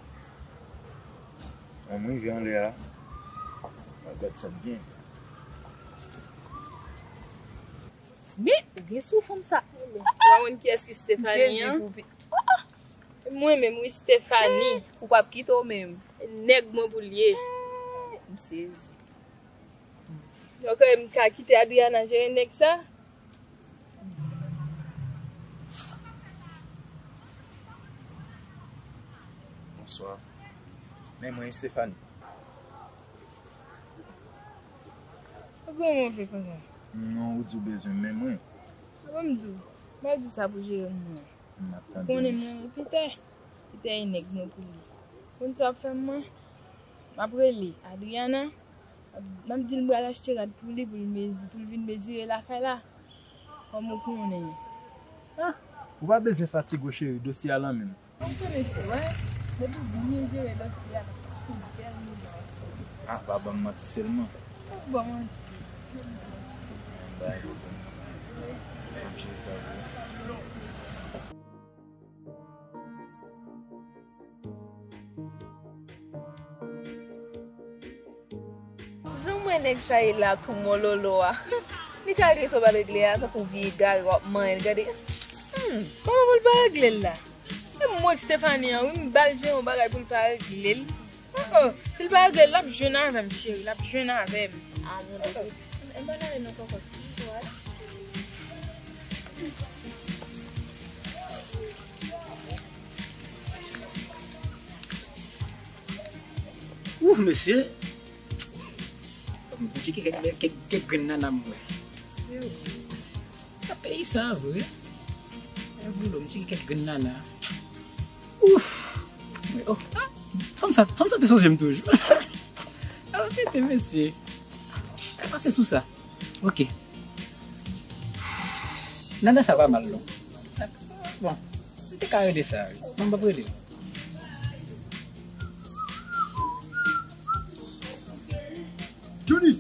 An, m rive anlè a. Mwen gad sa byen. Men, ou gen sou fanm sa. Ou pa konn kiyès ki Stephanie an? Mwen menm, wi, Stephanie. Ou p ap kite w menm. Nèg mwen pou l ye. M sezi. Donk, m ka kite Adriana jere nèg sa? Bonswa. Men mwen, Stephanie. Kòman w fè konsa? Non, ou di w bezwen men mwen. Ban m di w. M pa di w sa pou jere mwen. M ap tande. Ou konnen mwen, Peter. Peter e nèg mwen pou li. Konn sa w ap fè mwen? M ap rele Adriana. M ap di l m pral achte rad pou li, pou l mezi-, pou l vin mezire lakay la. Kòm ou konnen. Ah, ou pa bezwen fatige w, cheri, dosye a lan men m. Ou konnen, cheri, depi w byen jere dosye a, ou bèl moun nan. Ah, pa ban m manti sèlman. Ou ban m manti. Bay, ou ban m manti. Chanje sa vre. Jan m wè nèg sa ye la tou mololo a. Li ka regle sa w pa regle a, tankou vye egare w ap manyen l, gade. Hmm, kòman pou l pa regle l la? E mwen k Stephanie an, wi, m ba l jere yon bagay pou l pa regle l. Oh, oh, si l pa regle l, l ap jwenn avè m, cheri, l ap jwenn avè m. Ah, mon Dieu, pitit. M pa gade non poko. Ouh, mesye. M tcheke kèk, kèk, kèk grenn nana m wè. Sa peyi sa vre. E boulo, m tcheke kèk grenn nana. Ouf. Oh, ah, fanm sa, fanm sa te sonje m toujou. Alò, tete, mesye. Pase sou sa. Ok. Nana sa pa mal, non. Bon, m te ka rele sa, wi. Bon, m p ap rele l. Johnny!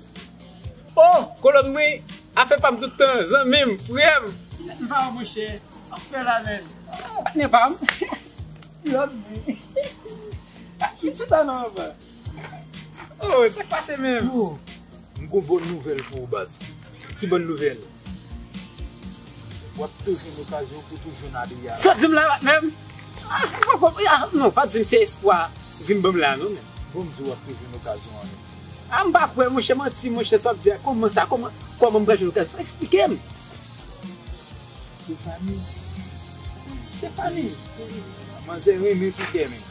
Oh, kolòn mwen, afè pa m tout tan, zanmi m, frè m. M pa wè, monchè, sa w fè la, menm? Oh, patnè pa m. Lòt mwen. Chita non, anba. Oh, sa k pase menm? Yo, m gon bòn nouvèl pou ou, baz. Ki bòn nouvèl? W ap tou jwenn okazyon pou tou jwenn Adriana. Sa w di m la, patnè m? Ah, m poko, ah, non, pa di m se espwa vin ban m la, non, men. Bon, m di w ap tou jwenn okazyon an, non. Ah, m pa kwè, monchè, manti, monchè, sa w ap di a, kòman sa, kòman, kòman m pral jwenn okazyon? Eksplike m. Stephanie. Stephanie. Manzè renmen Peter menm.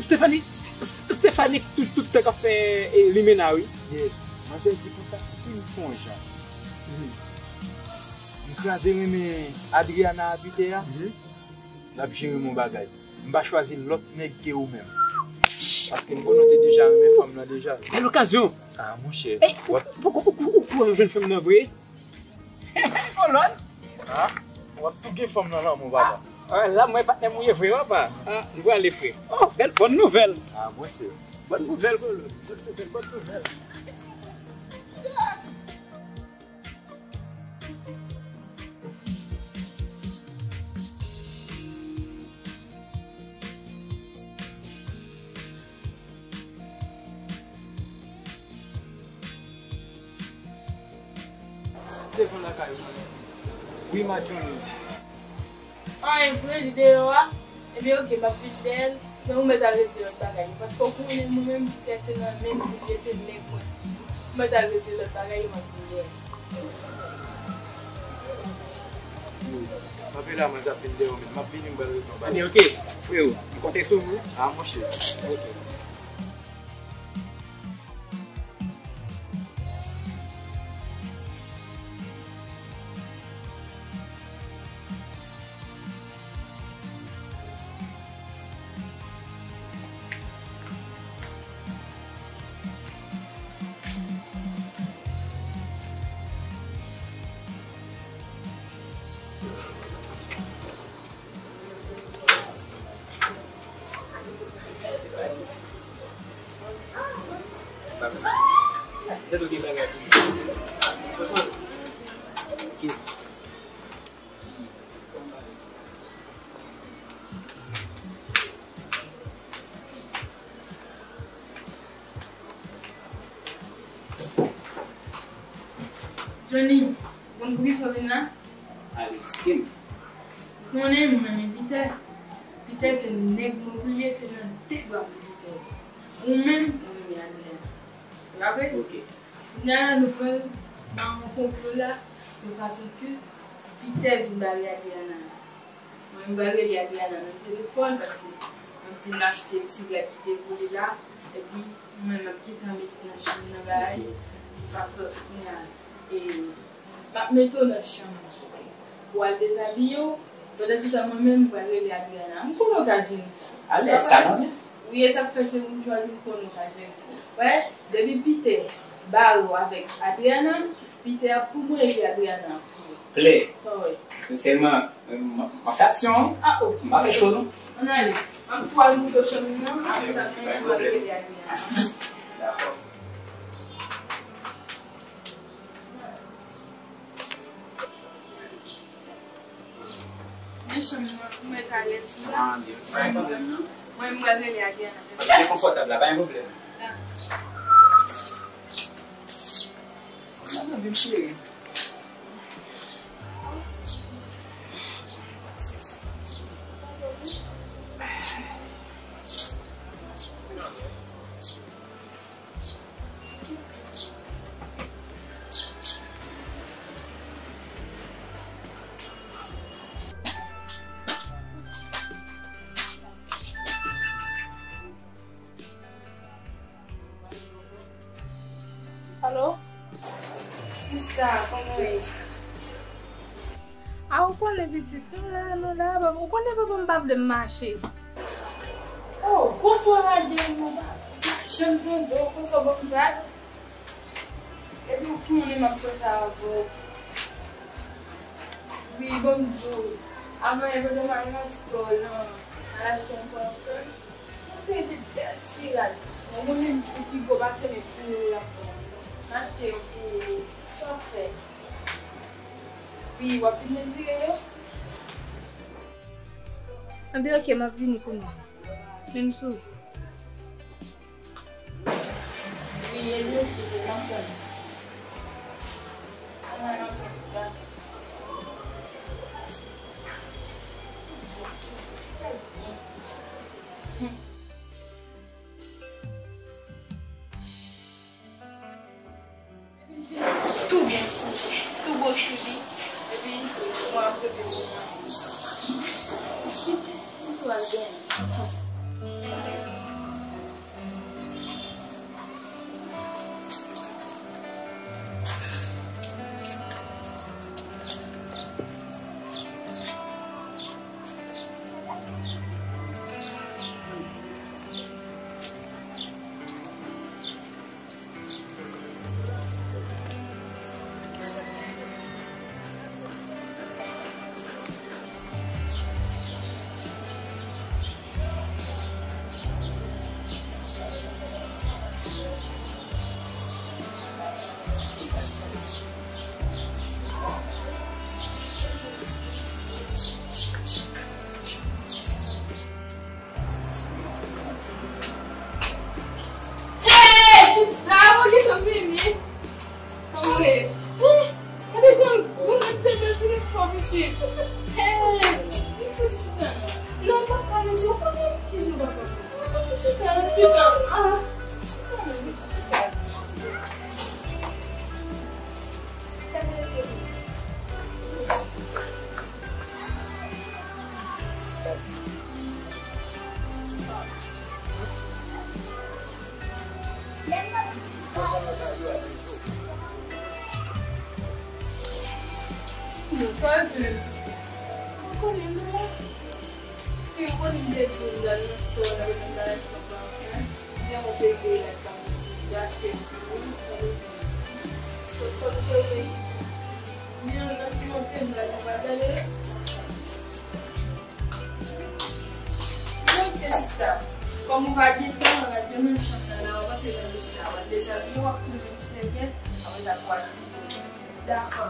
Stephanie, Stephanie tout, tout tan k ap fè, eh, limena, wi. Yes. Manzè di konsa, si m fè yon jan. Mhm. M kraze renmen Adriana a Peter a, mhm, l ap jere m yon bagay. M pa chwazi lòt nèg ke ou menm. Paske m konnen w te deja renmen fanm nan deja. Bèl okazyon. Ah, monchè. Ey, ou, ou, ou, ou, ou kwè m jwenn fanm nan vre? Kolòn. Ah, w ap tou gen fanm nan lanmou, papa. Ah, la, mwen patnè m ou ye vre, papa. Ah, nou prale, frè. Oh, bèl, bòn nouvèl. Ah, monchè. Bòn nouvèl, kolòn. Bòn nouvèl, bòn nouvèl. Devan lakay ou, mwen. Wi, Madjoni. Anyen vre, li deyò a? Ebyen, oke, m ap vin dèyè l, men ou mèt al regle lòt bagay yo, paske w konnen mwen menm, Peter se nan men m pou l ye, se nèg mwen. Ou mèt al regle lòt bagay yo, m ap vin dèyè l. Kanpe la, mwen, sa fin dèyè w menm. M ap vini, m pral reponn. Ebyen, oke, freo. M konte sou ou. A, monchè. Oke. Johnny, bon, poukisa w vin la? Ale, eksplike m. Ou konnen m renmen Pitè. Pitè se nèg mwen pou l ye, se nan de bra m pou Pitè ye. Ou menm, ou renmen Adriana. Se pa vre? Oke. Kounye a la, nou pral nan yon konplo la, yon fason ke Pitè vin bare Adriana. Mwen, m pral rele Adriana nan telefòn, paske m ap di l m achte ti rad ki te vole la, epi mwen, m ap gentan mete nan chanm nan bagay. Oke. Fason, kounye a, e, m ap mete w nan chanm nan. Pou w al dezabiye w, pandan se tan, mwen menm, m pral rele Adriana. M konnen w ka jere sa. Alèz, sa nòmal. Wi, e sa k fè se ou m chwazi, m konnen w ka jere sa. Wè, depi Pitè bare w avèk Adriana, Pitè ap pou mwen epi Adriana ap pou ou. Klè. Sa w wè? Sèlman, m, m ap fè aksyon an. A, o. M pa fè cho, non. Ann ale. Ann tou al moute w chanm nan, apre sa, mwen tou al rele Adriana. Dakò. Men chanm nan, ou mèt alèz la. Ah, bien. Pa gen pwoblèm, non. Mwen, m pral rele Adriana. Byen konfòtab la, pa gen pwoblèm. Dakò. Mwen, m cheri. Alo? Sista, kòman w ye? A, ou konnen pitit, nou la, nou la, papa, ou konnen papa m pa vle m mache. Oh, konsa w lage m, ou pa, ou pa janm tande w, konsa w ban m vag. Epi ou konnen m ap fè sa avè w. Wi, ban m di w, avan yè pandan m al nan stò lan, al achte yon pafèm, yon seri de bèl ti rad. Mwen, mwen menm, pou pi gwo pafèm, e pou ou l ap ban m. M achte yo pou ou. Sa w ap fè? Wi, w ap vin mezire yo? Anben, oke, m ap vini kounye a. Men m sou. Wi, e nou, m ap tann. Mwen, m ap tann. Tou byen sou, tou bo chou li, epi mwen ap rete pou mwen. M tou al byen. Hey, sista, mwen gentan vini. Kòman w ye? Gade jan gwo nèg cheve vin fò pitit. Hey, vin fè ti chita non. Non, m p ap ka rete, ou konnen ki jan w pa pase. Vin fè ti chita non, chita. Ah. Vin fè ti chita. Sa te rete. Sa w di menm, sista? Ou konnen m la. Wi, ou konnen m te di w m pral nan spò, nan remèt bagay sa pa fè. Gen yon peyi la ka achte pou ou, sa vle di. Sot kòm se ou menm ki di. Men yon lòt ki monte m pral nan bagay la. Donk, sista, kòm ou pa gen tan, w ap gen menm chanm nan la, w ap antre nan dosye a, w ap dezabiye, w ap tounen yon sèvyèt, apre sa, pou w al. Dakò.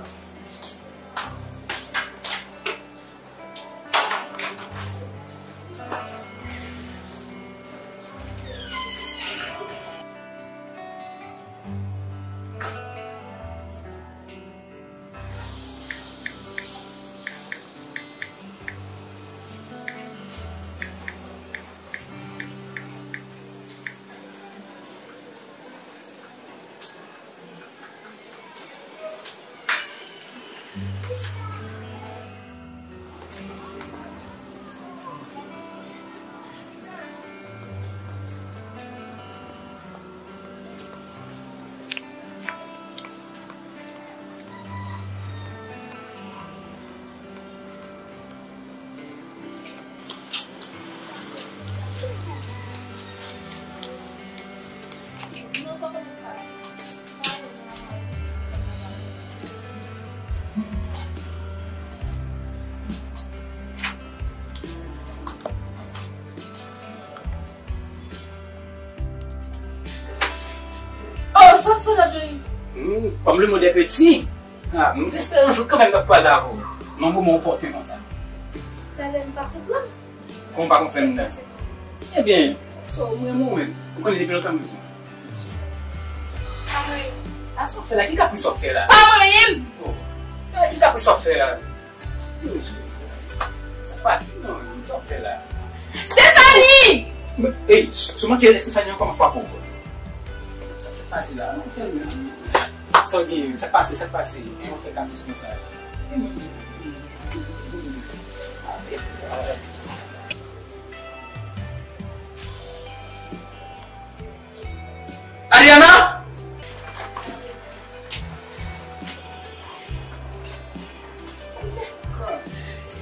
Oh, sa w fè la, Johnny? Hmm, comme le monde est petit, ah, m te espere yon jou kanmenm m t ap kwaze avè w. Manbo, mwen opòten konsa. Talè m pa fè plan. Kòman w pa konprann nan? Ebyen, so, mwen, mwen menm. Ou konnen depi lontan mwen menm. Pa mwen. A sa w fè la? Ki kapris w ap fè la? Pa mwen menm! Oh. Ki kapris w ap fè la? Sa k pase? Non, sa w fè la? Stéphanie! Ey, sou manke Stéphanie ankò, m ap frape w. Sa, sa k pase la? Sa w gen? Sa k pase? Sa k pase? Yon fè kapris konsa. Ariana!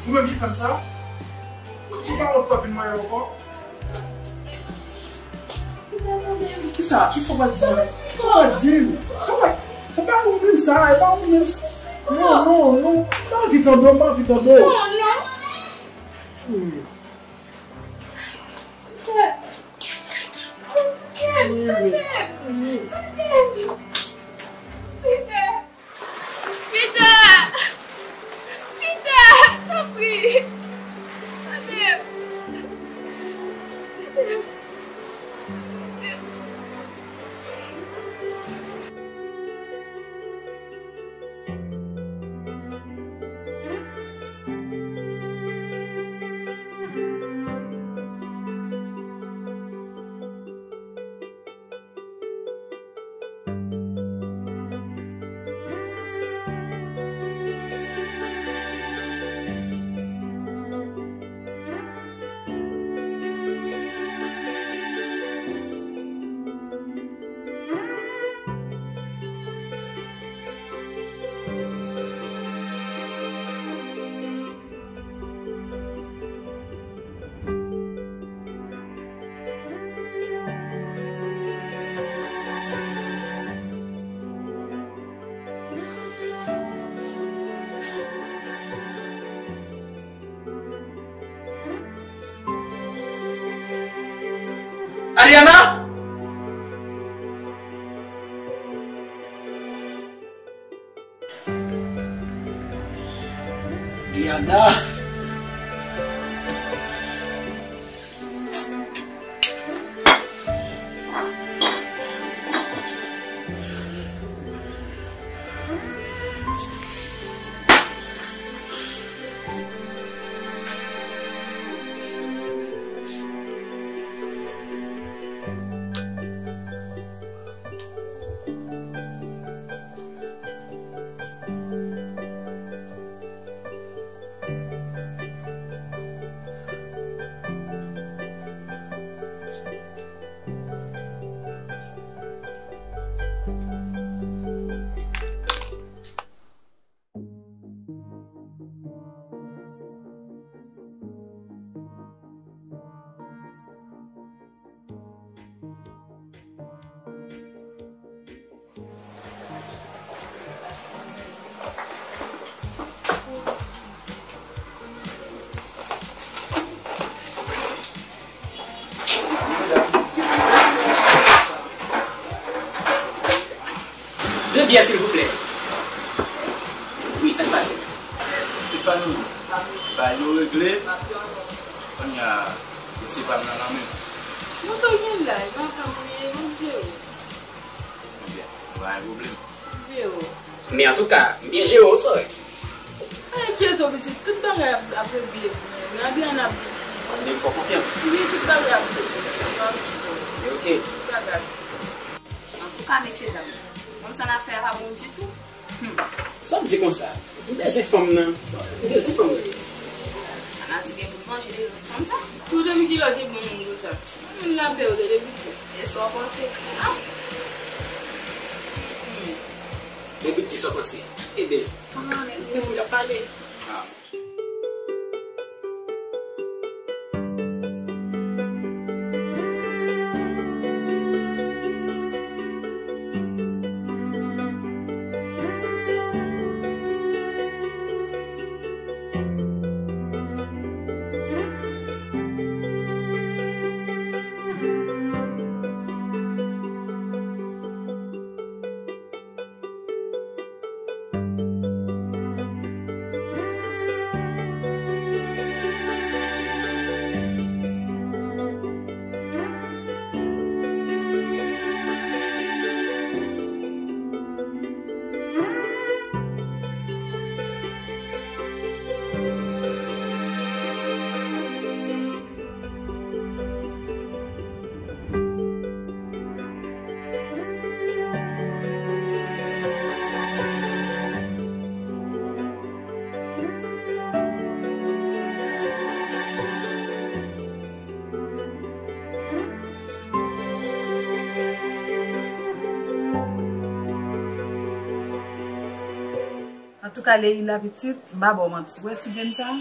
Ou menm ki fè m sa? Kòmsi w pa wont pou w ap vin manyen ankò? Kisa? Kisa w pral di m? Kisa w pral di m? Sa w pral, e pa ou menm sa, e pa ou menm sa. Non, non, non. M pa anvi tande w, m pa anvi tande w. Non, non. Hmm. Peter! Peter! Peter! Peter! Tanpri! Tande m! Peter! Peter! Ariana! Ariana! Kiyès, silvouplè? Wi, sa k pase? Stephanie, bagay yo regle. Kounye a, dosye pa m nan nan men m. Bon, sa w gen la? E pa fanm ou ye, bon, m jere w. Ebyen, pa gen pwoblèm. M jere w. Men antouka, m byen jere w, sòrèy. Pa enkyete w, pitit, tout bagay ap, ap regle pou nou. Men Adriana ap vin. Fò m fè w konfyans. Wi, tout bagay ap regle. Sa ap regle. Ok. Tout bagay. Antouka, mesye dam, moun sa n ap fè a pa bon ditou. Hmm. Sa w ap di konsa? M bezwen fanm nan. Sa w, m bezwen fanm nan. Ann a di gen pou l manje de lòt fanm sa. Tou depi kilè w te bon moun konsa? Moun la pè w de depi piti. Se sa w panse? Ah. Hmm. Depi piti sa w panse? Ebyen, fanm nan, men moun k ap pale. Ah. Antouka, Leila pitit, m pa ba w manti. Wè ti grenn sa a?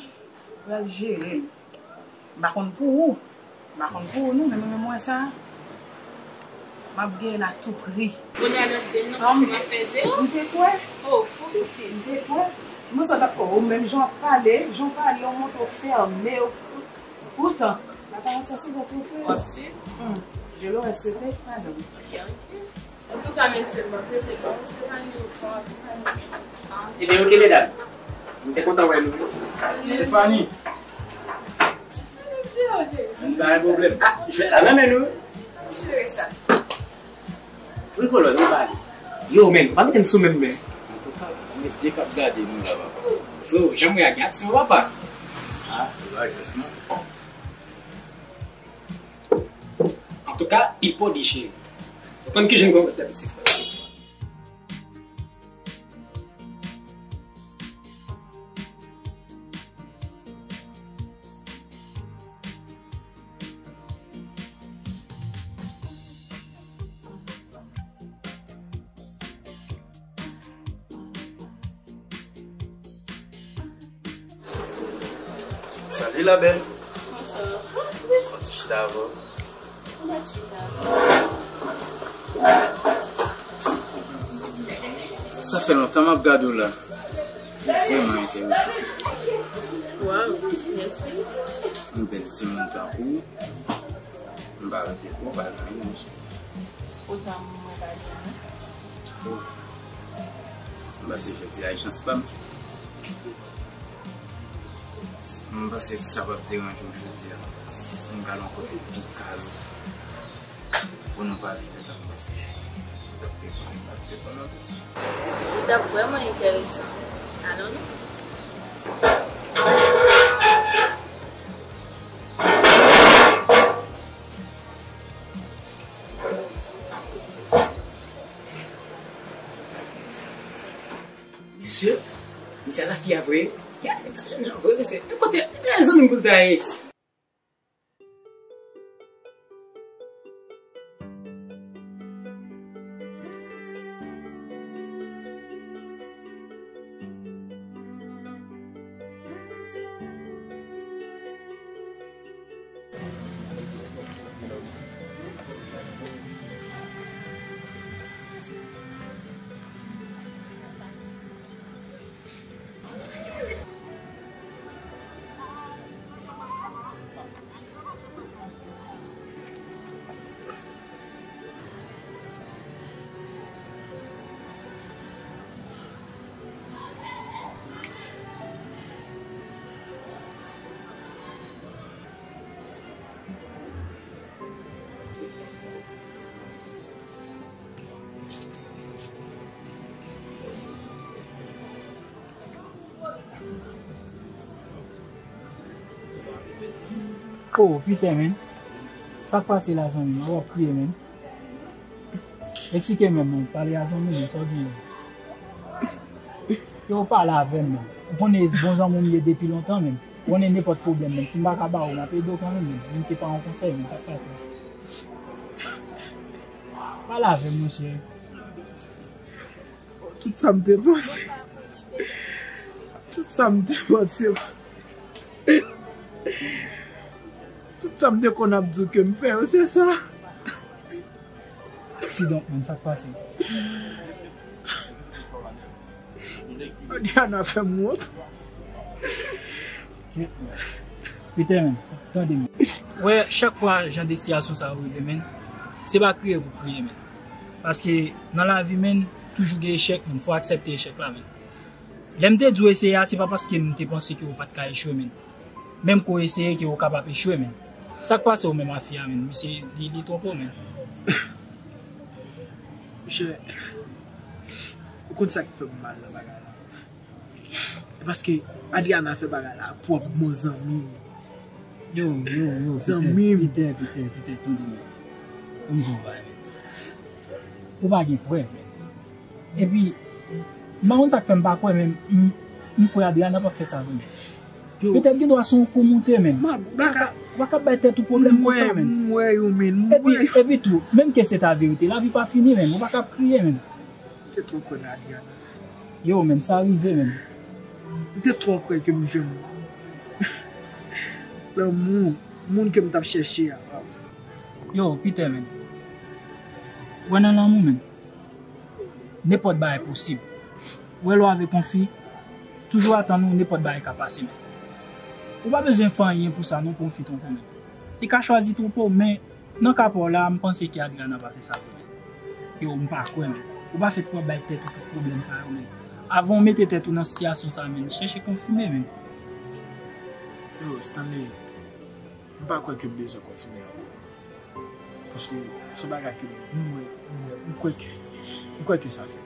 Pral jere l. M pa konn pou ou. M pa konn pou ou non, men mwen menm wè sa. M ap genyen l a tou pri. Kounye a lòt de non, paske m ap fè zewo. M te kwè. Oh, fou pitit. M te kwè. Mwen sa t ap kwè ou menm jan w ap pale, jan w pale, w montre w fèmen. Poutan, laparans sa sou vòt ou fè. W ap swiv. Hmm. Je l'aurais souhaité, madame. Ok, ok. Antouka, mesye, m ap rete non, Stephanie, ou pran Stephanie. Ebyen, ok, medam. M te kontan wè nou. Stephanie. Mon Dieu, Jésus. M pa gen pwoblèm. Ah, jwèt la nan men nou. Jere sa. Wi, kolòn, nou pale. Yo, men, ou pa mete m sou menm men. Antouka, mesye k ap gade nou la, papa. Freo, jan m wè a gen aksyon, papa. Ah, se pa jès non. Antouka, Pipo dechire. Ou konn kijan m konn tèt ti frè. Salut la belle. Bonsoir. Fè ti chita avè w. Sa fè lontan m ap gade w la. Ou vrèman enteresan. Waw, mèsi. Yon bèl timoun tankou w. M pa rete pou w, pa gen anyen. Poutan mwen pa gen anyen. Oh. M panse jodi a e chans pa m. M panse si sa p ap deranje w jodi a, si m ka al yon kote pi kalm pou nou pale de sa m panse. Ou t ap reponn, ou t ap reponn an tou. Li t ap vrèman enteresan. Alon non. Mesye, mesye a la fi a vre. Gade sa jèn jan vre, mesye. E kote, e kote zanmi m pou l ta ye? Oh, Peter, men. Sa k pase la, zanmi m? W ap kriye, men. Eksplike m, men. Pale a zanmi m, sa w gen. Yo, pale avè m, men. Ou konnen bon zanmi m ye depi lontan, men. Ou konnen nenpòt pwoblèm, men. Si m pa ka ba ou, m ap ede w kanmenm, men. Menm ke pa yon konsèy, men. Sa k pase? Pale avè m, monchè. Tout sa m te panse. Tout sa m te panse. Tout sa m te konn ap di w ke m pè yo, se sa. Kidonk, menm sa k pase? Adriana fè m wont. Peter, men, tande m. Wè, chak fwa jan de sitiyasyon sa yo rive, men, se pa kriye pou kriye, men. Paske nan lavi, men, toujou gen echèk, men, fò aksepte echèk la, men. Lè m te di w eseye a, se pa paske m te panse ke w pa t ka echwe, men. Menm ke w eseye, ke w kapab echwe, men. Sa k pase w menm a fi a, men? Misye, li, li twonpe w, men. Monchè, ou konn sa k fè m mal nan bagay la? E paske Adriana fè bagay la a pwòp bon zanmi m. Yo, yo, yo, Peter, zanmi m. Peter, Peter, Peter, tande, men. Ban m di w yon bagay, men. Ou pa gen prèv, men. Epi, m pa konn sa k fè m pa kwè, men m, m kwè Adriana p ap fè sa vre, men. Yo. Petèt gen dwa se yon kou moute, men. M ap, baka. Ou pa ka bay tèt ou pwoblèm konsa, men. M wè, m wè yo, men. M wè yo. Epi, epi tou, menm ke se ta verite, lavi pa fini, men. Ou pa ka ap kriye, men. M te twò kwè nan Adriana. Yo, men, sa rive, men. M te twò kwè ke m jwenn lanmou, moun ke m t ap chèche a. Yo, Peter, men. Wè nan lanmou, men. Nenpòt bagay posib. Ou wè lè w avèk yon fi, toujou atann ou, nenpòt bagay ka pase, men. Ou pa bezwen fè anyen pou sa, non, pou yon fi twonpe w, men. Li ka chwazi twonpe w, men nan ka pa w la, m panse ke Adriana pa fè sa vre, men. Yo, m pa kwè, men. Ou pa fèt pou w ap bay tèt ou tout pwoblèm sa yo, men. Avan w mete tèt ou nan sitiyasyon sa, men, chèche konfime, men. Yo, Stanley, m pa kwè ke m bezwen konfime ankò. Paske se yon bagay ke m wè, m wè, m kwè ke, m kwè ke sa fèt.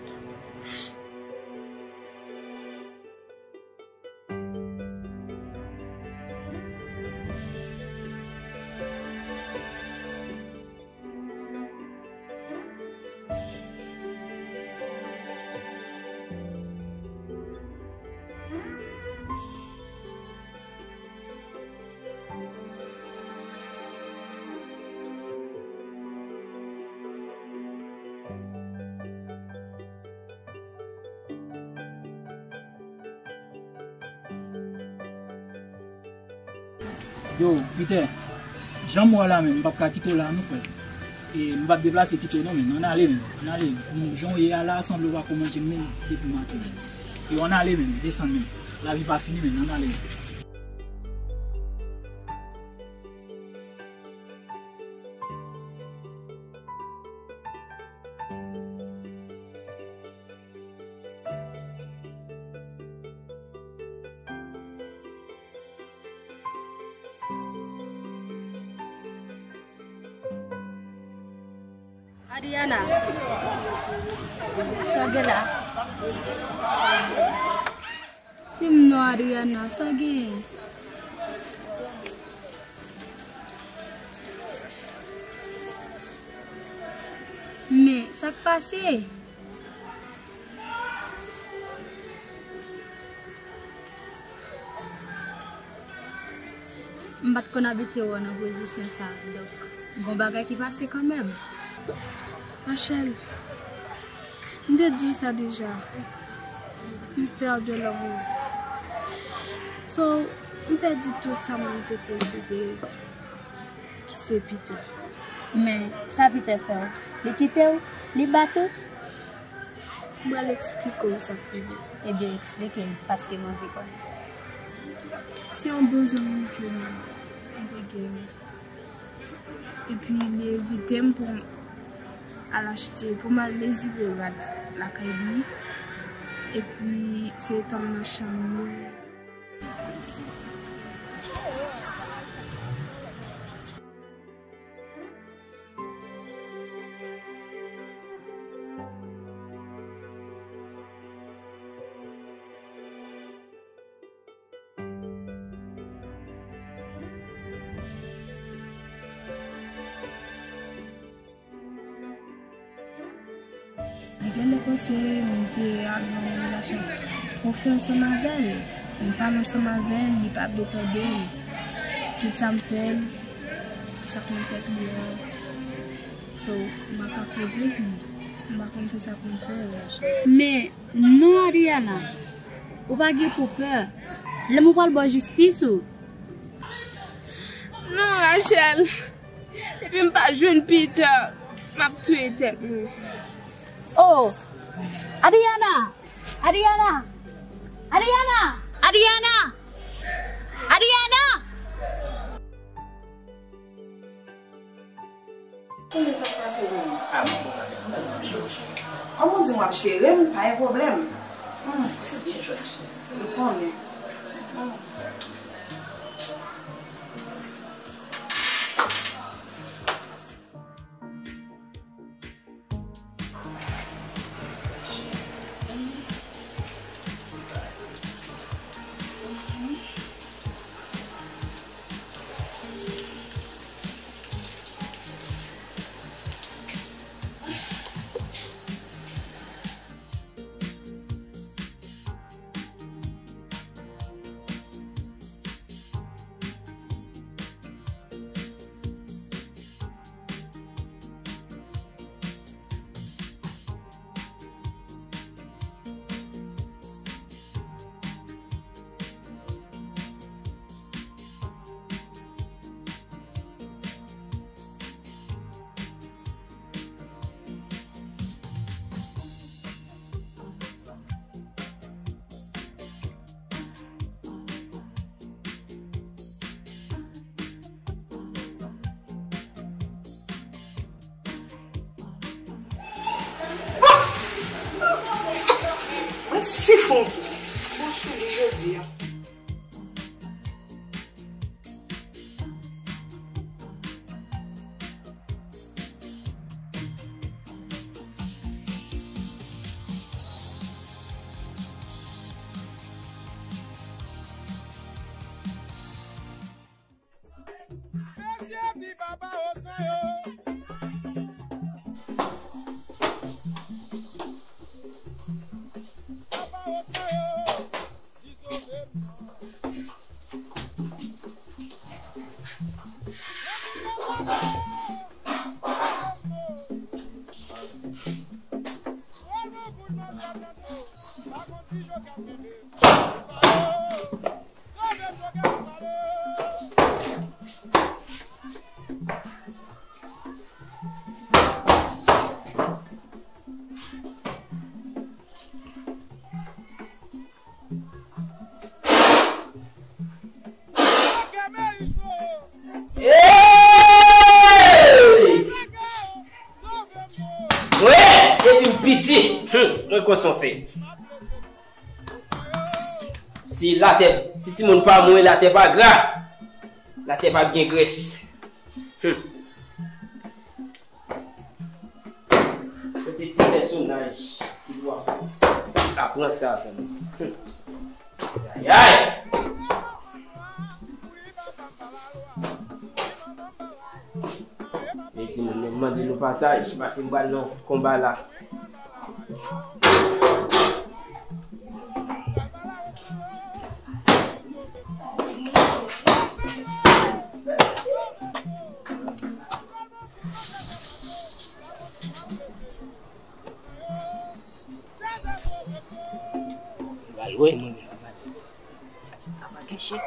Yo, Peter, jan m wè w la menm, m p ap ka kite w la non, frè. E m p ap deplase kite w non, men ann ale, men ann ale. Jan w ye a la, sanble w pa ko manje menm depi maten, men. Yo, ann ale, men, desann, men. Lavi pa fini, men ann ale, men. Adriana, sa w gen la? Di m non, Adriana, sa w gen? Men, sa k pase? M pa t konn abitye wè w nan pozisyon sa a, donk, gon bagay ki pase kanmenm. Rachel, m te di w sa deja. M pè de lanmou. So, m pèdi tout sa mwen te posede, ki se Peter. Men, sa Peter fè w? Li kite w? Li bat ou? M pral eksplike w sa k rive. Ebyen, eksplike m, paske m anvi konnen. Se yon bon zanmi ke m te gen. Epi, li envite m pou m al achte, pou m al mezire rad lakay li. Epi, se tan m nan chanm li. Gen de kote m te al nan yon relasyon, konfye ansanm avè l, m pale ansanm avè l, li pa vle tande m. Tout sa m fè l, sa k nan tèt li an. So, m ap ap koze li. M pa konn kisa pou m fè, Rachel. Men, non, Adriana, ou pa gen pou pè. Lè m ou pral ba w jistis ou. Non, Rachel. Depi m pa jwenn Peter, m ap touye tèt mwen. Oh! Adriana! Adriana! Adriana! Adriana! Adriana! Konnen sa k pase menm? Ah, mwen bon avèk ou, m pa janm jere w, cheri. Kòm ou di m w ap jere m, pa gen pwoblèm. Hmm. Ou se byen jwenn, cheri. Ou konnen. Hmm. Mwen si fon tou. Bon sou li jodi a. Hey! Mwen, depi m piti, hmm, mwen konn sa m fè. Si, si latè, si timoun pa mwen, latè pa gra, latè pa gen grès. Hmm. Kote ti pèsonaj ki dwa aprann sa avè m. Ayayay! E timoun yo mande nou pasaj, paske m pral nan konba la. Pral wè moun yo ap gade. Ap gade chèf.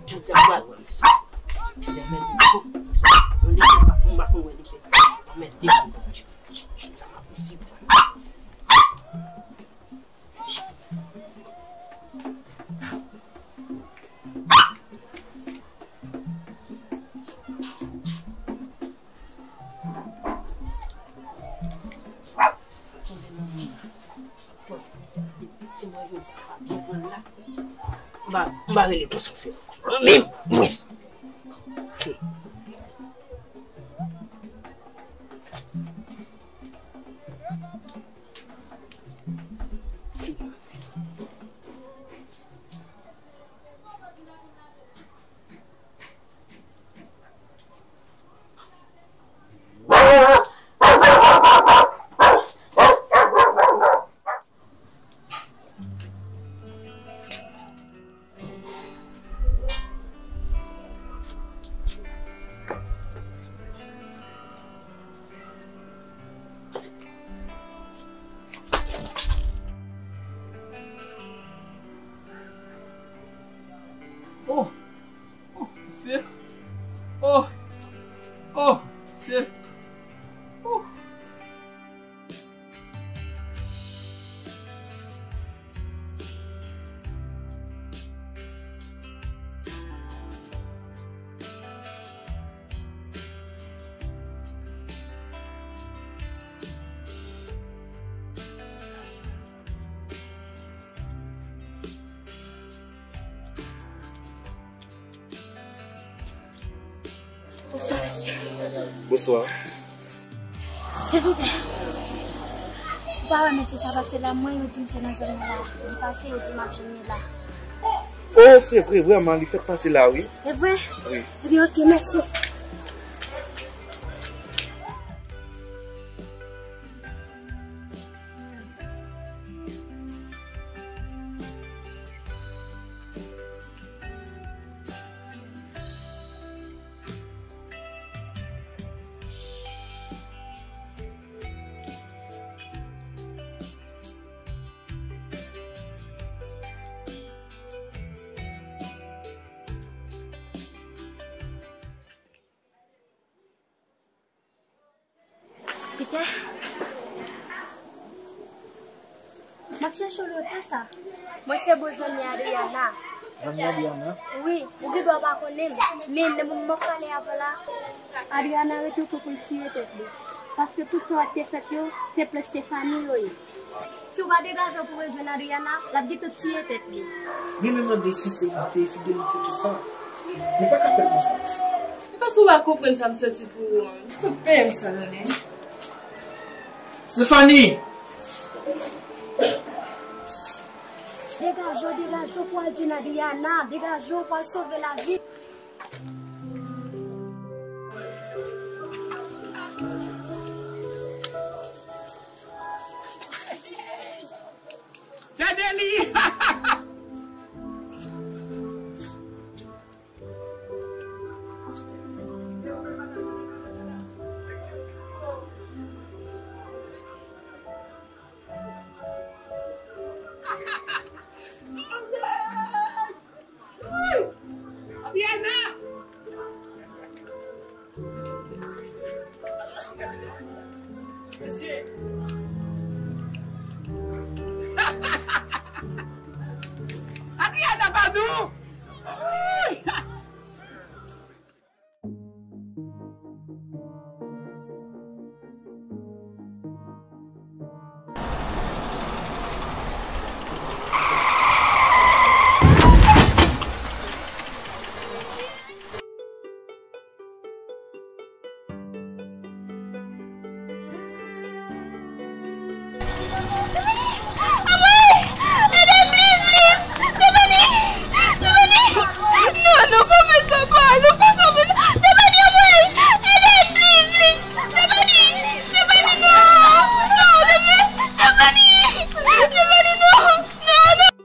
Jodi a m pral wè misye. Misye anmède m kou. Yon lè m pa konn, m pa konn wè li fè. Anmède m kou konsa. Jodi a m ap resi pran. Bon, se mwen jodi a pa byen pran la. M pa, m pa rele konsa fè ankò. Mwen menm, mwen. Oh! Oh, mesye! Oh! Oh, mesye! Oh! Bonswa, mesye. Bonswa. Silvouplè. Ou pa wè mesye sa pase la, mwen yo di m se nan zòn nan la li pase, yo di m ap jwenn li la. Oh, se vre, vrèman, li fèk pase la, wi. E vre? Wi. Ebyen, oke, mèsi. Peter, m ap chèche w lontan sa. Mwen se bon zanmi Adriana. Zanmi Adriana? Wi, ou gen dwa pa konnen m, men nan moman m ap pale avè w la, Adriana rete okipe pou l tiye tèt li. Paske tout sa w te fèt yo, se plan Stephanie yo ye. Si w pa degaje w pou w rejwenn Adriana, l ap gentan tiye tèt li. Gen menm mande si se bonte, fidelite, tout sa. Li pa ka fè l konsa. Se paske w pa konprann sa m santi pou ou an. Fout peye m sa, tande. Stephanie! Degaje w, degaje w pou w al jwenn Adriana. Degaje w pou w al sove lavi. Gade li! Adriana! Mesye! Adriana, pa nou! Anmwey! Ede m, please, please! Stephanie! Stephanie! Non, non, pa fè sa, pa! Non, pa fè sa! Stephanie, anmwey! Ede m, please, please! Stephanie! Stephanie, non! Non, Stephanie! Stephanie! Stephanie, non! Non, non!